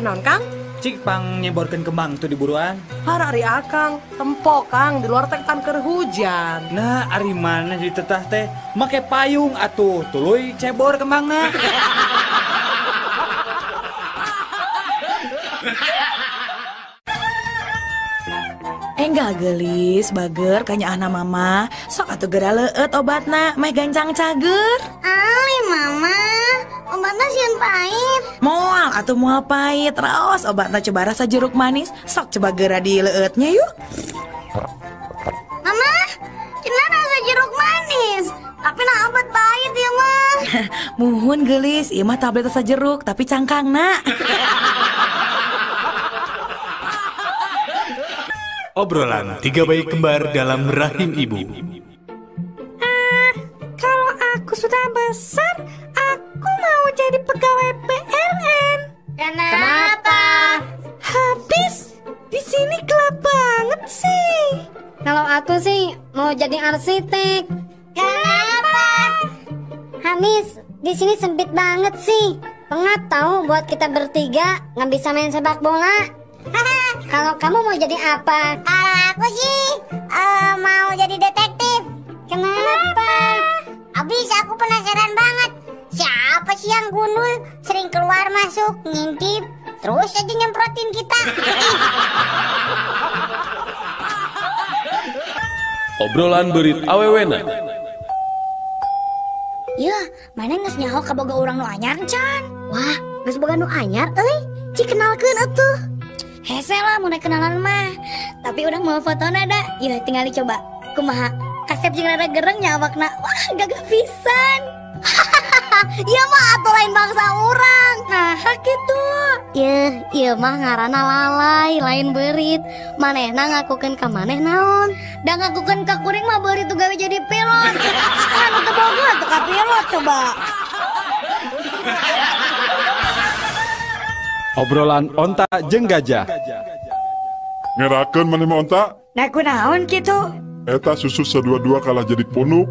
Non, Kang? Cik pang nyeborkeun kembang tuh di buruan. Har ari akang, tempo Kang, di luar teh kan keur hujan. Nah, ari mana di tetah teh make payung atuh, tuluy cebor kembangna. Enggak gelis, bager kanya anak mama. Sok atuh geura leueut obatna, meh gancang cager. Ali mama, obatna sieun pahit. Moal atuh moal pahit, raos obatna coba rasa jeruk manis. Sok coba geura dileueutnya yuk. Mama, cenah rasa jeruk manis, tapi nah obat pahit ya mah. Muhun gelis, ieu mah tablet rasa jeruk tapi cangkangna. Obrolan tiga bayi kembar dalam rahim ibu. Kalau aku sudah besar, aku mau jadi pegawai PLN. Kenapa? Habis di sini gelap banget sih. Kalau aku sih mau jadi arsitek. Kenapa? Habis di sini sempit banget sih. Pengap tahu buat kita bertiga nggak bisa main sepak bola. Kalau kamu mau jadi apa? Kalau aku sih mau jadi detektif. Kenapa? Abis aku penasaran banget. Siapa sih yang gundul sering keluar masuk ngintip terus aja nyemprotin kita. Obrolan berit awewena. Yah, mana geus nyaho kaboga urang nu anyar can? Wah, geus boga nu anyar euy. Cik kenalkeun atuh. Hese lah mau kenalan mah. Tapi urang mau fotona da. Yeuh tinggal dicoba. Kumaha? Kasep jeung rada gereng nya awakna. Wah, gagah pisan. Ieu mah atuh lain bangsa urang. Nah, kitu. Yeuh, ieu mah ngaranna lalai, lain beurit. Manehna ngakukeun ka maneh naon? Da ngakukeun ka kuring mah beurit tuh gawe jadi pilot. Anu teu boga atuh ka pilot coba. Obrolan onta jeung gajah. Ngerakeun maneh mah onta? Nah kunaon kitu? Eta susu sadua-dua kalah jadi punuk.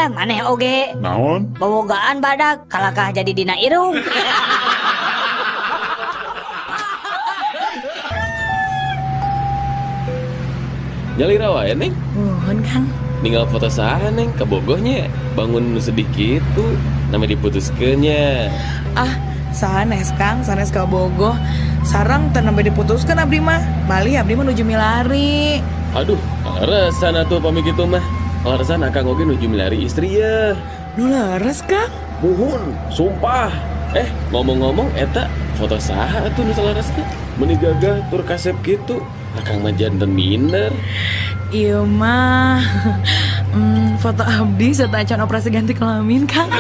Maneh oge. Naon? Bobogaan badak kalakah jadi dina irung. Nyalira wae, Neng. Nuhun, Kang. Ninggal foto saha, Neng, kabogohnya. Bangun nu sedih kitu, nami diputuskeun nya. Ah, sanes Kang, sanes kabogoh. Sareng teu nembe diputuskeun abdi mah. Bali abdi mah nuju milari. Aduh, kaleresan atuh pami kitu mah. Kaleresan akang oge nuju milari istri ya. Nu leres, Kang? Muhun, sumpah. Ngomong-ngomong eta foto saha atuh nu saleresna? Meuni gagah tur kasep kitu. Akang mah janten minder. Ieu mah foto abdi serta acan operasi ganti kelamin, Kang.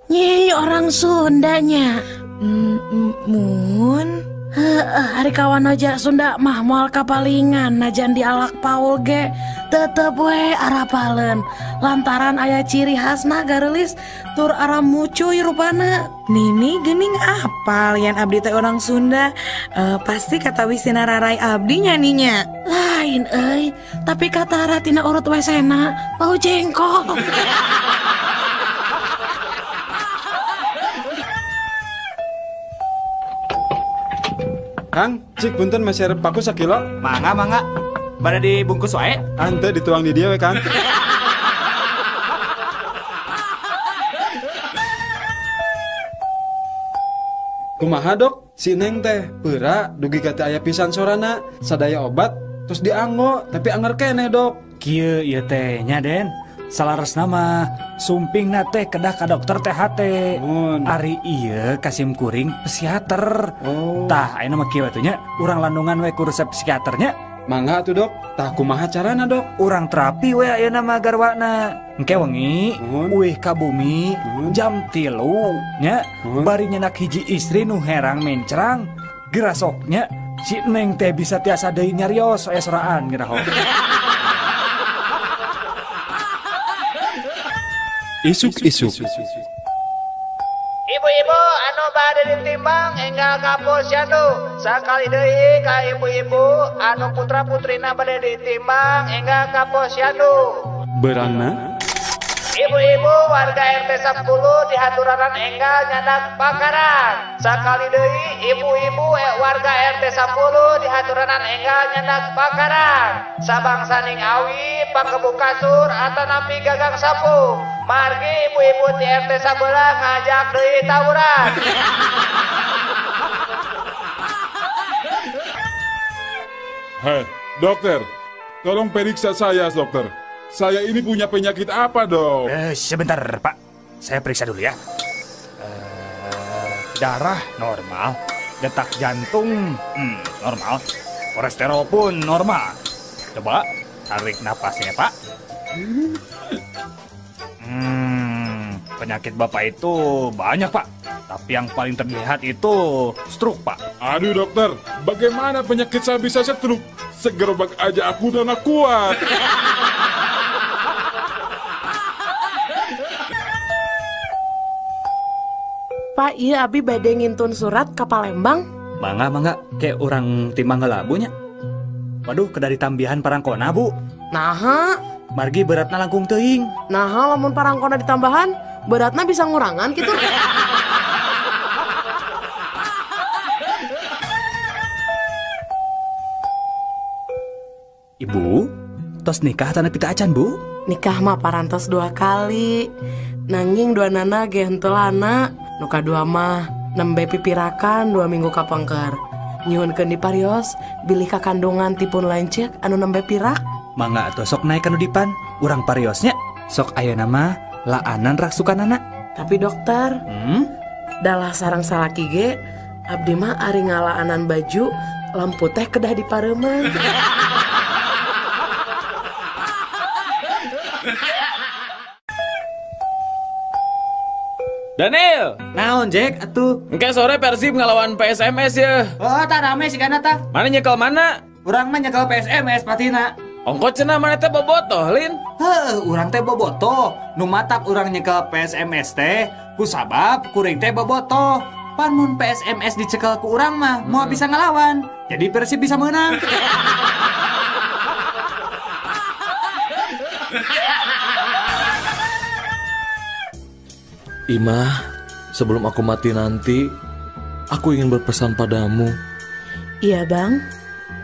Nyi orang Sundanya. Mun. Heeh, ari kawan aja Sunda mah moal kapalingan najan dialak Paul ge. Tetep we arapaleun lantaran aya ciri khasna gareulis tur aramucuy rupana. Nini geuning apal yan abdi teh orang Sunda, pasti kata wisina rarai abdi nyanyinya. Lain euy, tapi kata tina urut wesena bau jengkol. Kang, cik punten meser paku sakilo. Mangga mangga. Pada dibungkus wae. Ante dituang di dia we, Kang. Kumaha dok, si Neng teh peura dugi ka teu aya pisan sorana, sadaya obat terus dianggo tapi anger keneh dok. Kieu ieu teh nya Den. Salaresna mah sumpingna teh kedah ka dokter THT. Ari ieu kasim kuring psikiater. Oh. Tah ayeuna mah kieu atuh nya, urang landungan we ku resep psikiaternya. Mangga atuh dok, tah kumaha carana dok? Urang terapi we ayeuna mah garwana. Engke wengi uih ka bumi jam 3 nya, bari nyenak hiji istri nu herang mencrang, gerasoknya si Neng teh bisa tiasa deui nyarios aya soraan geura. Isuk-isuk. Ibu-ibu anu bade ditimbang enggal ka posyandu. Sakali deui ka ibu-ibu anu putra-putrina bade ditimbang enggal ka posyandu. Berangna? Ibu-ibu warga RT 10 dihaturanan enggal nyandak pakaran. Sakali deui ibu-ibu warga RT 10 dihaturanan enggal nyandak pakaran. Sabangsaning awi panggebuk kasur atanapi gagang sapu. Margi ibu-ibu di RT sabelah ngajak deui tawuran. Hei, dokter, tolong periksa saya, dokter. Saya ini punya penyakit apa, dok? Sebentar, Pak. Saya periksa dulu ya. Darah normal, detak jantung normal, kolesterol pun normal. Coba tarik napasnya, Pak. Penyakit Bapak itu banyak, Pak. Tapi yang paling terlihat itu stroke, Pak. Aduh, dokter, bagaimana penyakit saya bisa stroke? Segerobak aja aku udah nggak kuat. Pak, iya abi bade ngintun surat ka Palembang. Mangga mangga, kayak orang timbang heula Bu nya. Waduh, kedah ditambihan parangkona Bu. Naha? Margi beratna langkung teuing. Naha lamun parangkona ditambahan, beratna bisa ngurangan gitu. Ibu, tos nikah tanah pita acan Bu? Nikah mah parantos 2 kali. Nanging dua nana ge henteu lana. Nu kadua mah nembe pipirakan 2 minggu kapengker. Nyuhunkeun diparios bilih kakandungan tipun lanceuk anu nembe pirak. Mangga atuh sok naik kanu dipan, urang pariosnya. Sok ayeuna mah laanan raksukanana. Tapi dokter, dalah sarang salaki ge abdi mah ari ngalaanan baju lampu teh kedah dipareuman. Daniel, naon Jack atuh? Engke sore Persib ngelawan PSMS ya. Oh, tak rame sih kana tah. Mana nyekel mana? Urang mah nyekel PSMS patina. Ongko cenah mana teh bobotoh, Lin? Heuh, urang teh bobotoh. Nu matak urang nyekel PSMS teh kusabab kuring teh bobotoh. Pan mun PSMS dicekel ku urang mah moal bisa ngelawan. Jadi Persib bisa menang. Imah, sebelum aku mati nanti, aku ingin berpesan padamu. Iya bang,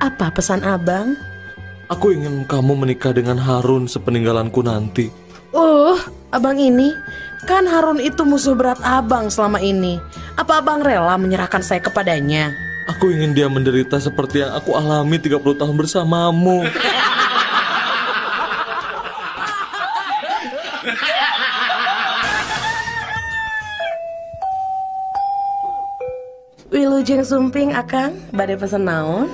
apa pesan abang? Aku ingin kamu menikah dengan Harun sepeninggalanku nanti. Abang ini, kan Harun itu musuh berat abang selama ini. Apa abang rela menyerahkan saya kepadanya? Aku ingin dia menderita seperti yang aku alami 30 tahun bersamamu. Wilujeng sumping akang, bade pesen naon?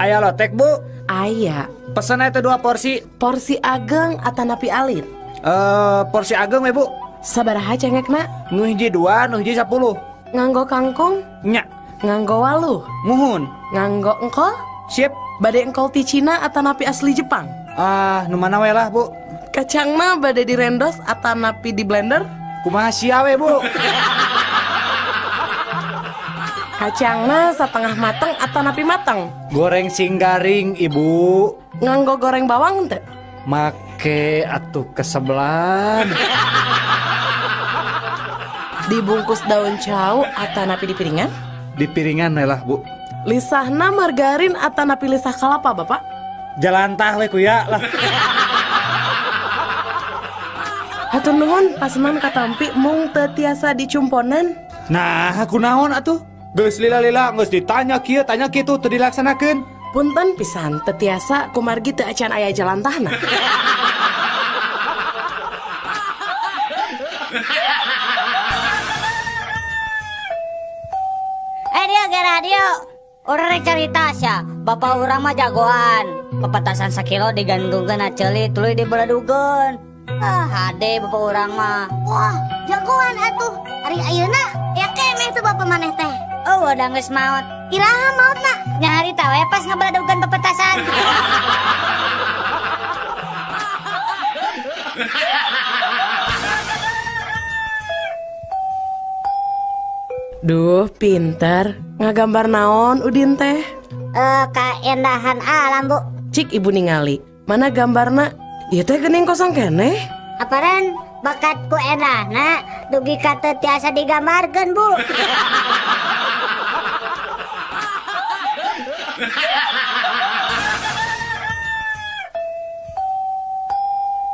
Aya lotek bu? Aya. Pesen itu 2 porsi. Porsi ageng atanapi alit? Porsi ageng we bu. Sabaraha cengekna? Nu hiji 2, nu hiji 10. Nganggo kangkung? Nya. Nganggo waluh? Muhun. Nganggo engkol? Sip. Bade engkol ti Cina atanapi asli Jepang? Ah, nu mana we lah, Bu. Kacangna bade direndos atanapi di blender? Kumaha sia we, Bu. Kacangna setengah mateng atanapi mateng? Goreng sing garing, Ibu. Nganggo goreng bawang teu? Make atuh kesebelan. Dibungkus daun cau atanapi di piringan? Di piringan we lah, Bu. Lisahna margarin atanapi lisah kalapa, Bapak? Jalantah we kuya lah. Hatur nuhun pasenan katampi mung teu tiasa dicumponan. Nah, kunaon atuh? Geus lila-lila geus ditanya kieu tanya kitu teu dilaksanakeun. Punten pisan teu tiasa kumargi teu acan aya jalantahna. Dia ge radio. Urang rek carita sia, bapak urang mah jagoan. Pepetasan sakilo digantungkeun na ceuli tuluy dibeledugeun. Ah, hade bapak urang mah. Wah, jagoan atuh. Ari ayeuna ya keneh tuh bapak maneh teh. Oh, udah geus maot. Iraha maotna? Nya harita we pas ngabeledugeun pepetasan. Duh, pinter. Ngagambar naon Udin teh? Kaendahan alam, Bu. Cik ibu ningali. Mana gambarna? Ieu teh geuning kosong keneh. Aparan bakatku endahna dugi ka teu tiasa digambarkeun, Bu.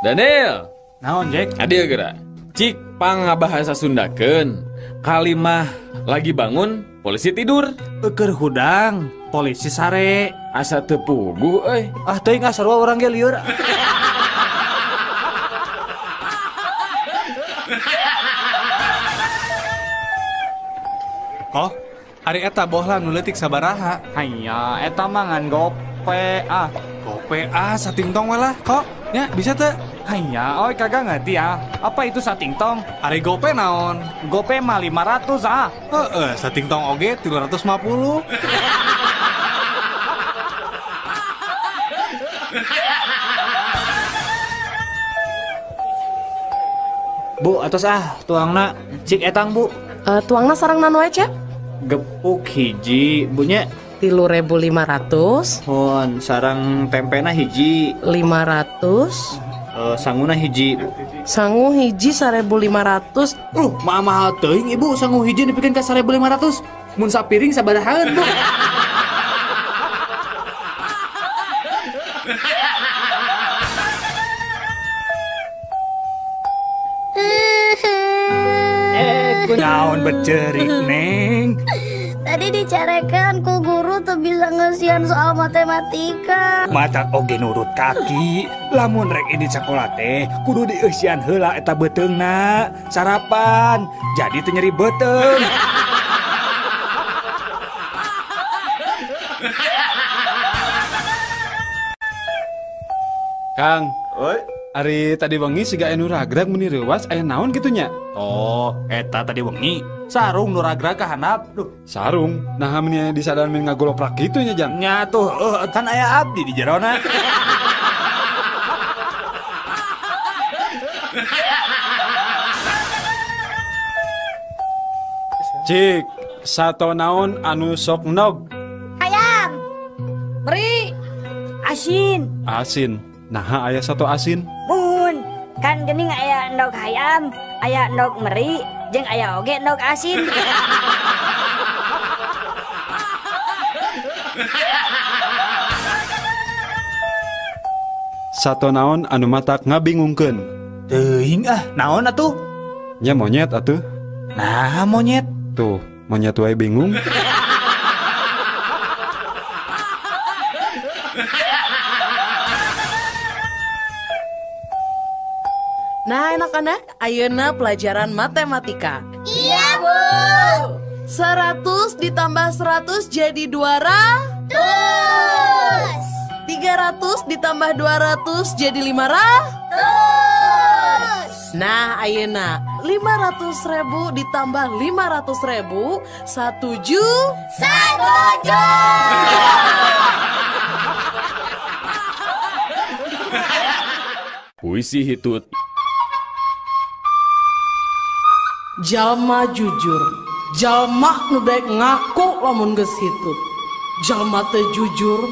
Daniel. Naon, Jack? Adil geura. Cik pangabahasa Sundakeun. Kalimah lagi bangun, polisi tidur. Eukeur hudang, polisi sare. Asa teu puguh euy. Ah teuing ah sarua urang ge lieur. Oh, ari eta bohlam nu leutik sabaraha? Hanya eta mah ngan gope ah. Gope ah satingtong we lah, kok. Nya bisa teu? Hanya, oi kagak ngerti ah. Apa itu satingtong? Ari gope naon? Gope mah 500 ah. Heeh, satingtong oge 350. Bu, atos ah tuangna cik etang, Bu. Tuangna sareng naon wae, Cep? Gepuk hiji, Bu nya. 3.500. Hon, sareng tempena hiji. 500. Sanguna hiji. Sangu hiji 1.500. Mahal teuing Ibu, sangu hiji dipikeun ka 1.500. Mun sapiring sabarahaan, Bu? Kunaon becerik, Neng? Tadi dicarekan ku guru tuh bisa ngesian soal matematika. Mata oge nurut kaki. Lamun rek ini sekolah teh kudu dieusian heula eta beuteungna. Sarapan jadi teu nyeri beuteung. Kang, oi. Ari tadi wengi siga anu ragrag meni reuwas aya naon kitu nya? Oh, eta tadi wengi sarung nu ragrag ka handap. Duh, sarung. Nah, meni disadaran meni ngagoloprak kitu nya, Jang. Nya tuh, kan aya abdi di jerona. Cik, sato naon anu sok nog? Hayam. Beri. Asin. Asin. Nah, aya sato asin. Mun, kan geuning aya endog hayam, aya endog meri, jeung aya oge endog asin. Sato naon anu matak ngabingungkeun? Teuing ah, naon atuh? Nya monyet atuh. Nah, monyet. Tuh, monyet wae bingung. Nah, anak-anak, ayeuna pelajaran matematika. Iya, Bu. 100 ditambah 100 jadi 200. 300 ditambah 200 jadi 500. Nah, ayeuna 500.000 ditambah 500.000 1 juta. 1 juta. Puisi hitut. Jalma jujur, jalma nu daek ngaku lamun geus hitut. Jalma teu jujur,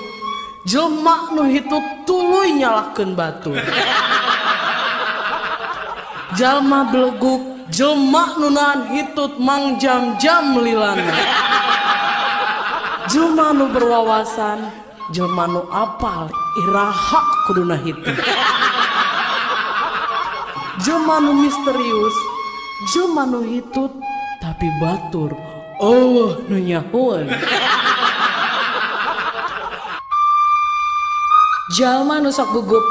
jelma nu hitut tuluy nyalahkeun batur. Jalma beleguk, jelma nu nahan hitut mangjam-jam lilana. Jelma nu berwawasan, jelma nu apal iraha kuduna hitut. Jelma nu misterius, jelma nu hitut tapi batur eueuh nu nyahoeun. Jalma nu sok gugup,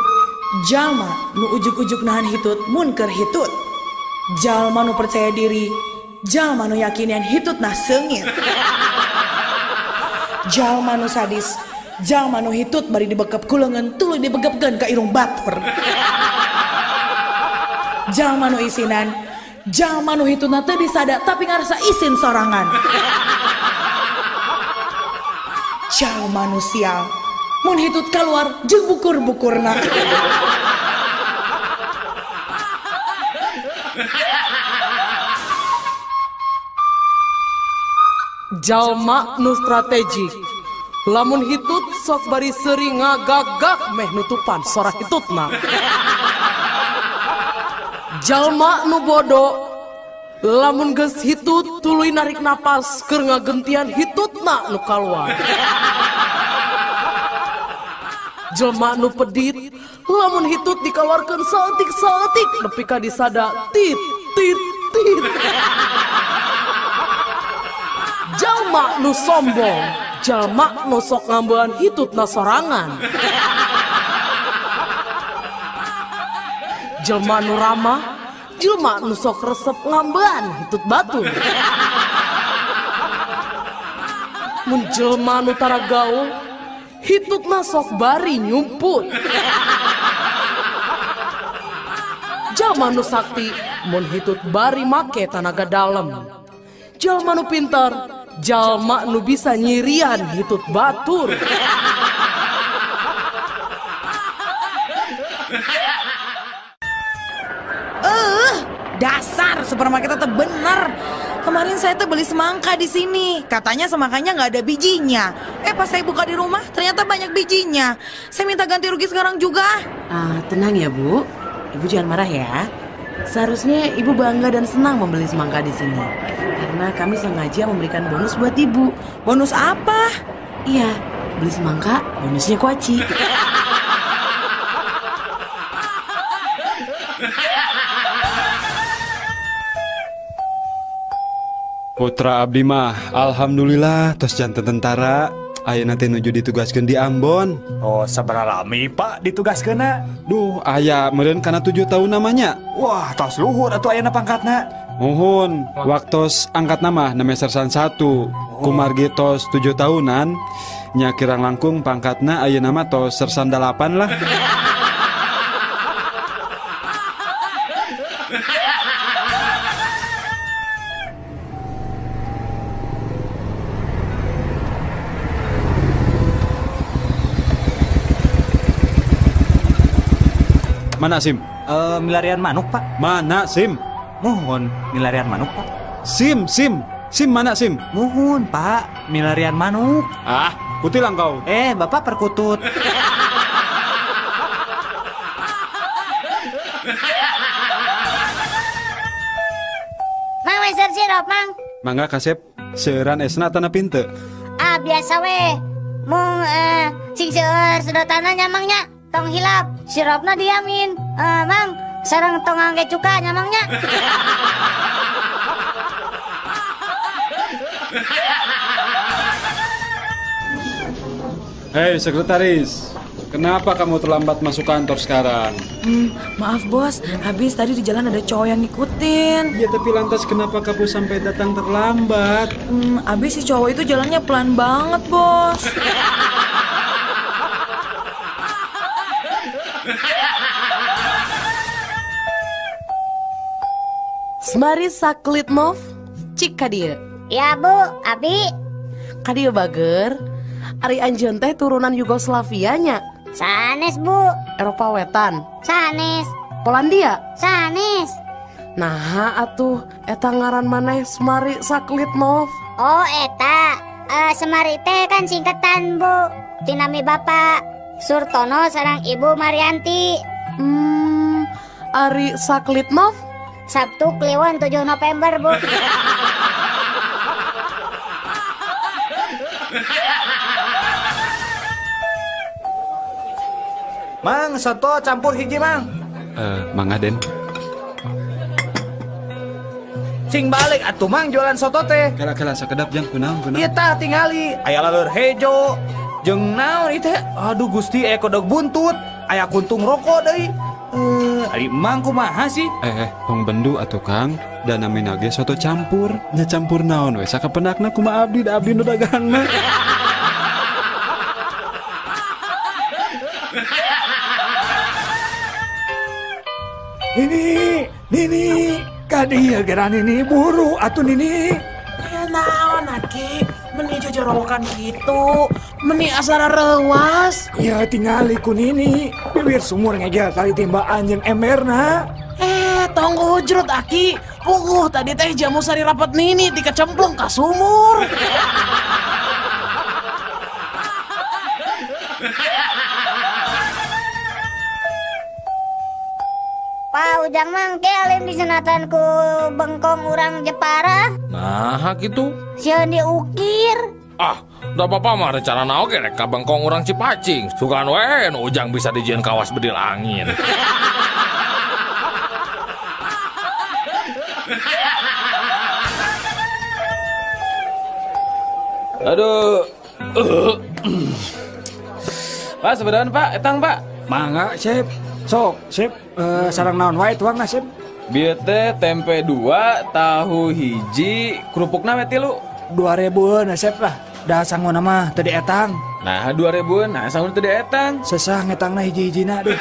jalma nu ujug-ujug nahan hitut mun keur hitut. Jalma nu percaya diri, jalma nu yakin yen hitutna seungit. Jalma nu sadis, jalma nu hitut bari dibekep ku leungeun tuluy dibegepkeun ka irung batur. Jalma nu isinan, jalma nu hitutna teu disada tapi ngarasa isin sorangan. Jalma nu sial, mun hitut kaluar jeung bukur-bukurna. Jalma nu strategik, lamun hitut sok bari seuri ngagagak meh nutupan sora hitutna. Jalma nu bodo, lamun geus hitut tuluy narik napas keur ngagentian hitutna nu kaluar. Jelma nu pedit, lamun hitut dikaluarkeun saeutik-saeutik nepi ka disada tit tit tit. Jalma nu sombong, jalma nu sok ngambean hitutna sorangan. Jelma nu ramah, jelma nu sok resep ngambean hitut batur. Mun jelma nu tara gaul, hitutna sok bari nyumput. Jalma nu sakti, mun hitut bari make tanaga dalem. Jalma nu pintar, jalma nu bisa nyirian hitut batur. Dasar supermarket itu bener. Kemarin saya tuh beli semangka di sini. Katanya semangkanya nggak ada bijinya. Pas saya buka di rumah ternyata banyak bijinya. Saya minta ganti rugi sekarang juga. Tenang ya Bu. Ibu jangan marah ya. Seharusnya Ibu bangga dan senang membeli semangka di sini. Karena kami sengaja memberikan bonus buat Ibu. Bonus apa? Iya, beli semangka bonusnya kuaci. Putra abdi mah alhamdulillah tos janten tentara. Ayeuna teh nuju ditugaskeun di Ambon. Oh, sabaraha lami Pak ditugaskeunna? Duh, aya meureun kana 7 tahun namanya. Wah, tos luhur atuh ayeuna pangkatna. Muhun, waktos angkat nama name sersan 1. Kumargi tos 7 tahunan, nya kirang langkung pangkatna ayeuna mah tos sersan 8 lah. Mana SIM? Milarian manuk, Pak. Mana SIM? Mohon, milarian manuk, Pak. SIM, SIM. SIM mana SIM? Mohon, Pak. Milarian manuk. Ah, kutilang kau. Bapak perkutut. Mang, meser sirup, Mang. Mangga kasep, seueuran esna tanah pinte. Ah, biasa we. Mung sing seueur sedotanna nya, Mang nya. Tong hilap, sirupna diamin. Mang, sareng tong angge cuka nya, Mang nya. Hei sekretaris, kenapa kamu terlambat masuk kantor sekarang? Maaf bos, habis tadi di jalan ada cowok yang ngikutin. Ya tapi lantas kenapa kamu sampai datang terlambat? Habis si cowok itu jalannya pelan banget bos. Semari saklitmov, cik kadieu. Ya Bu, abi. Kadieu bager. Ari anjeun teh turunan Yugoslavia nya. Sanes, Bu. Eropa Wetan. Sanes. Polandia. Sanes. Nah, atuh eta ngaran maneh Semari Saklitnov. Oh, eta. Semari teh kan singkatan, Bu. Tinami Bapak Surtono sareng Ibu Marianti. Ari Saklitnov? Sabtu Kliwon 7 November, Bu. Mang, soto campur hiji, Mang. Mang Aden. Sing balik atuh Mang jualan soto teh. Kala-kala sakedap jang kunaon kunaon. Ieu tah tingali, aya laleur hejo. Jeung naon ieu teh? Aduh Gusti, aya kodok buntut, aya kuntung rokok deui. Ari Mang kumaha sih? Tong bendu atuh Kang, da namina ge soto campur. Nya campur naon we sakapenakna kumaha abdi da abdi nu dagangna. Nini, Nini, kadieu geura Nini buru atuh Nini. Ya naon aki, meni jojorowokan kitu, meni asara reuas. Ya tingali ku Nini, bibir sumur ngegel tali timbaan jeung emberna. Tong hujrut aki, puguh tadi teh jamu sari rapat Nini dikecemplung ka sumur. Pak Ujang mangke alim disunatan ku bengkong urang Jepara. Nah, gitu. Sieun diukir. Ah, da bapak mah rencana oge rek ka bengkong urang Cipacing. Sugan we nu Ujang bisa dijieun kawas bedil angin. Aduh. Pak, sebenarnya Pak, etang Pak. Mangga, Sip. Sok, Sip, sarang naon wae tuangna, Sip. Bieu teh tempe 2, tahu hiji, kerupukna we 3. 2000-eun Sip lah. Da sanguna mah teu dietang. Nah, 2000-eun, nah sanguna teu dietang. Sesah ngetangna hiji-hijina deh.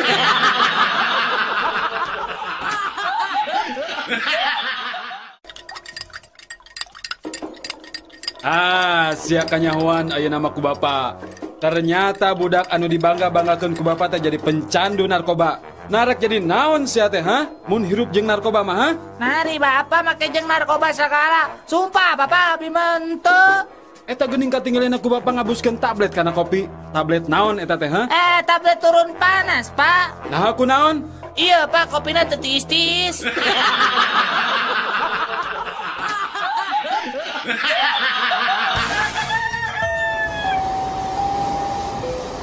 Ah, sia kanyahoan ayeuna mah ku bapa. Ternyata budak anu dibangga-banggakeun ku bapa teh jadi pencandu narkoba. Narek jadi naon sia teh, ha? Mun hirup jeung narkoba mah, ha? Nari bapa make jeung narkoba sagala. Sumpah bapa abi mah henteu. Eta geuning katinggalina ku bapa ngabuskeun tablet kana kopi. Tablet naon eta teh, ha? Tablet turun panas, Pak. Nah, ku naon? Iya, Pak, kopina teu tiis-tiis.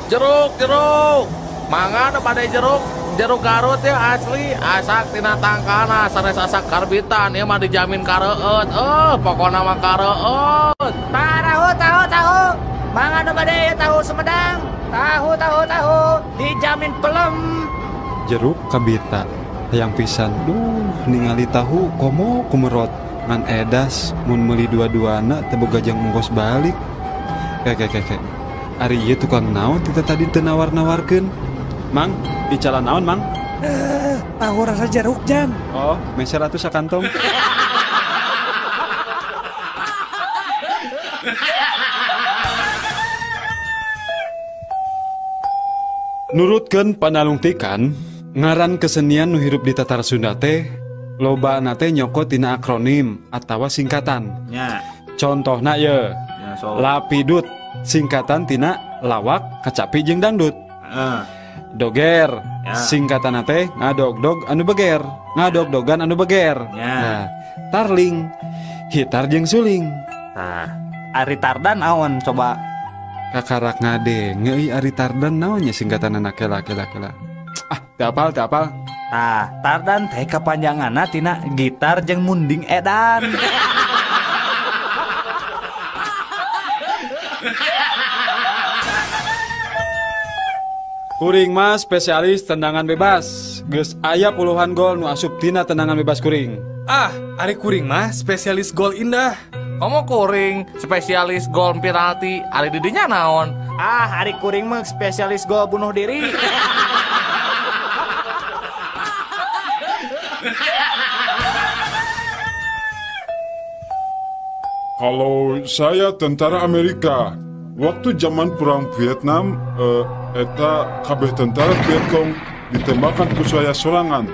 Jeruk, jeruk. Mangga nu bade jeruk, jeruk Garut ya asli, asak tina tangkana sanes asak karbitan ieu mah dijamin kareueut. Pokona mah kareueut. Tahu, tahu, tahu. Mangga nu bade tahu Sumedang. Tahu, tahu, tahu. Dijamin pelem. Jeruk kabita hayang pisan. Duh, ningali tahu komo kumerot. Ngan edas mun meuli dua-duana teu boga jang ongkos balik. Kek. Ari ieu tukang naon tita tadi teu nawar-nawarkeun. Mang, icalan naon, Mang? Tahu rasa jeruk, Jang. Oh, meser atuh sakantong. Nurutkeun panalungtikan, ngaran kesenian nu hirup di Tatar Sunda teh lobana teh nyokot tina akronim atawa singkatan. Nya. Contohna ye. Lapidut singkatan tina lawak kacapi jeung dangdut. Doger ya. Singkatan teh ngadogdog anu beger, ngadogdogan anu beger. Ya. Nah, tarling hitar jeung suling. Nah, ari tardan naon coba? Kakarak ngadenge euy ari tardan naon nya singkatan anak kela. Ah, teu apal, teu apal. Tah, tardan teh kapanjanganna tina gitar jeung munding edan. Kuring mah spesialis tendangan bebas. Geus aya puluhan gol nu asup tina tendangan bebas kuring. Ah, ari kuring mah spesialis gol indah. Komo kuring spesialis gol penalti, ari didinya naon? Ah, ari kuring mah spesialis gol bunuh diri. Kalau saya tentara Amerika, Waktu zaman perang Vietnam, eta kabeh tentara Vietcong ditembakkan ku saya sorangan.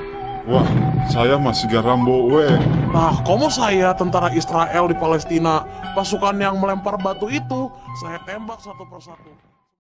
Wah, saya masih Rambo we. Nah, komo saya tentara Israel di Palestina, pasukan yang melempar batu itu, saya tembak satu persatu.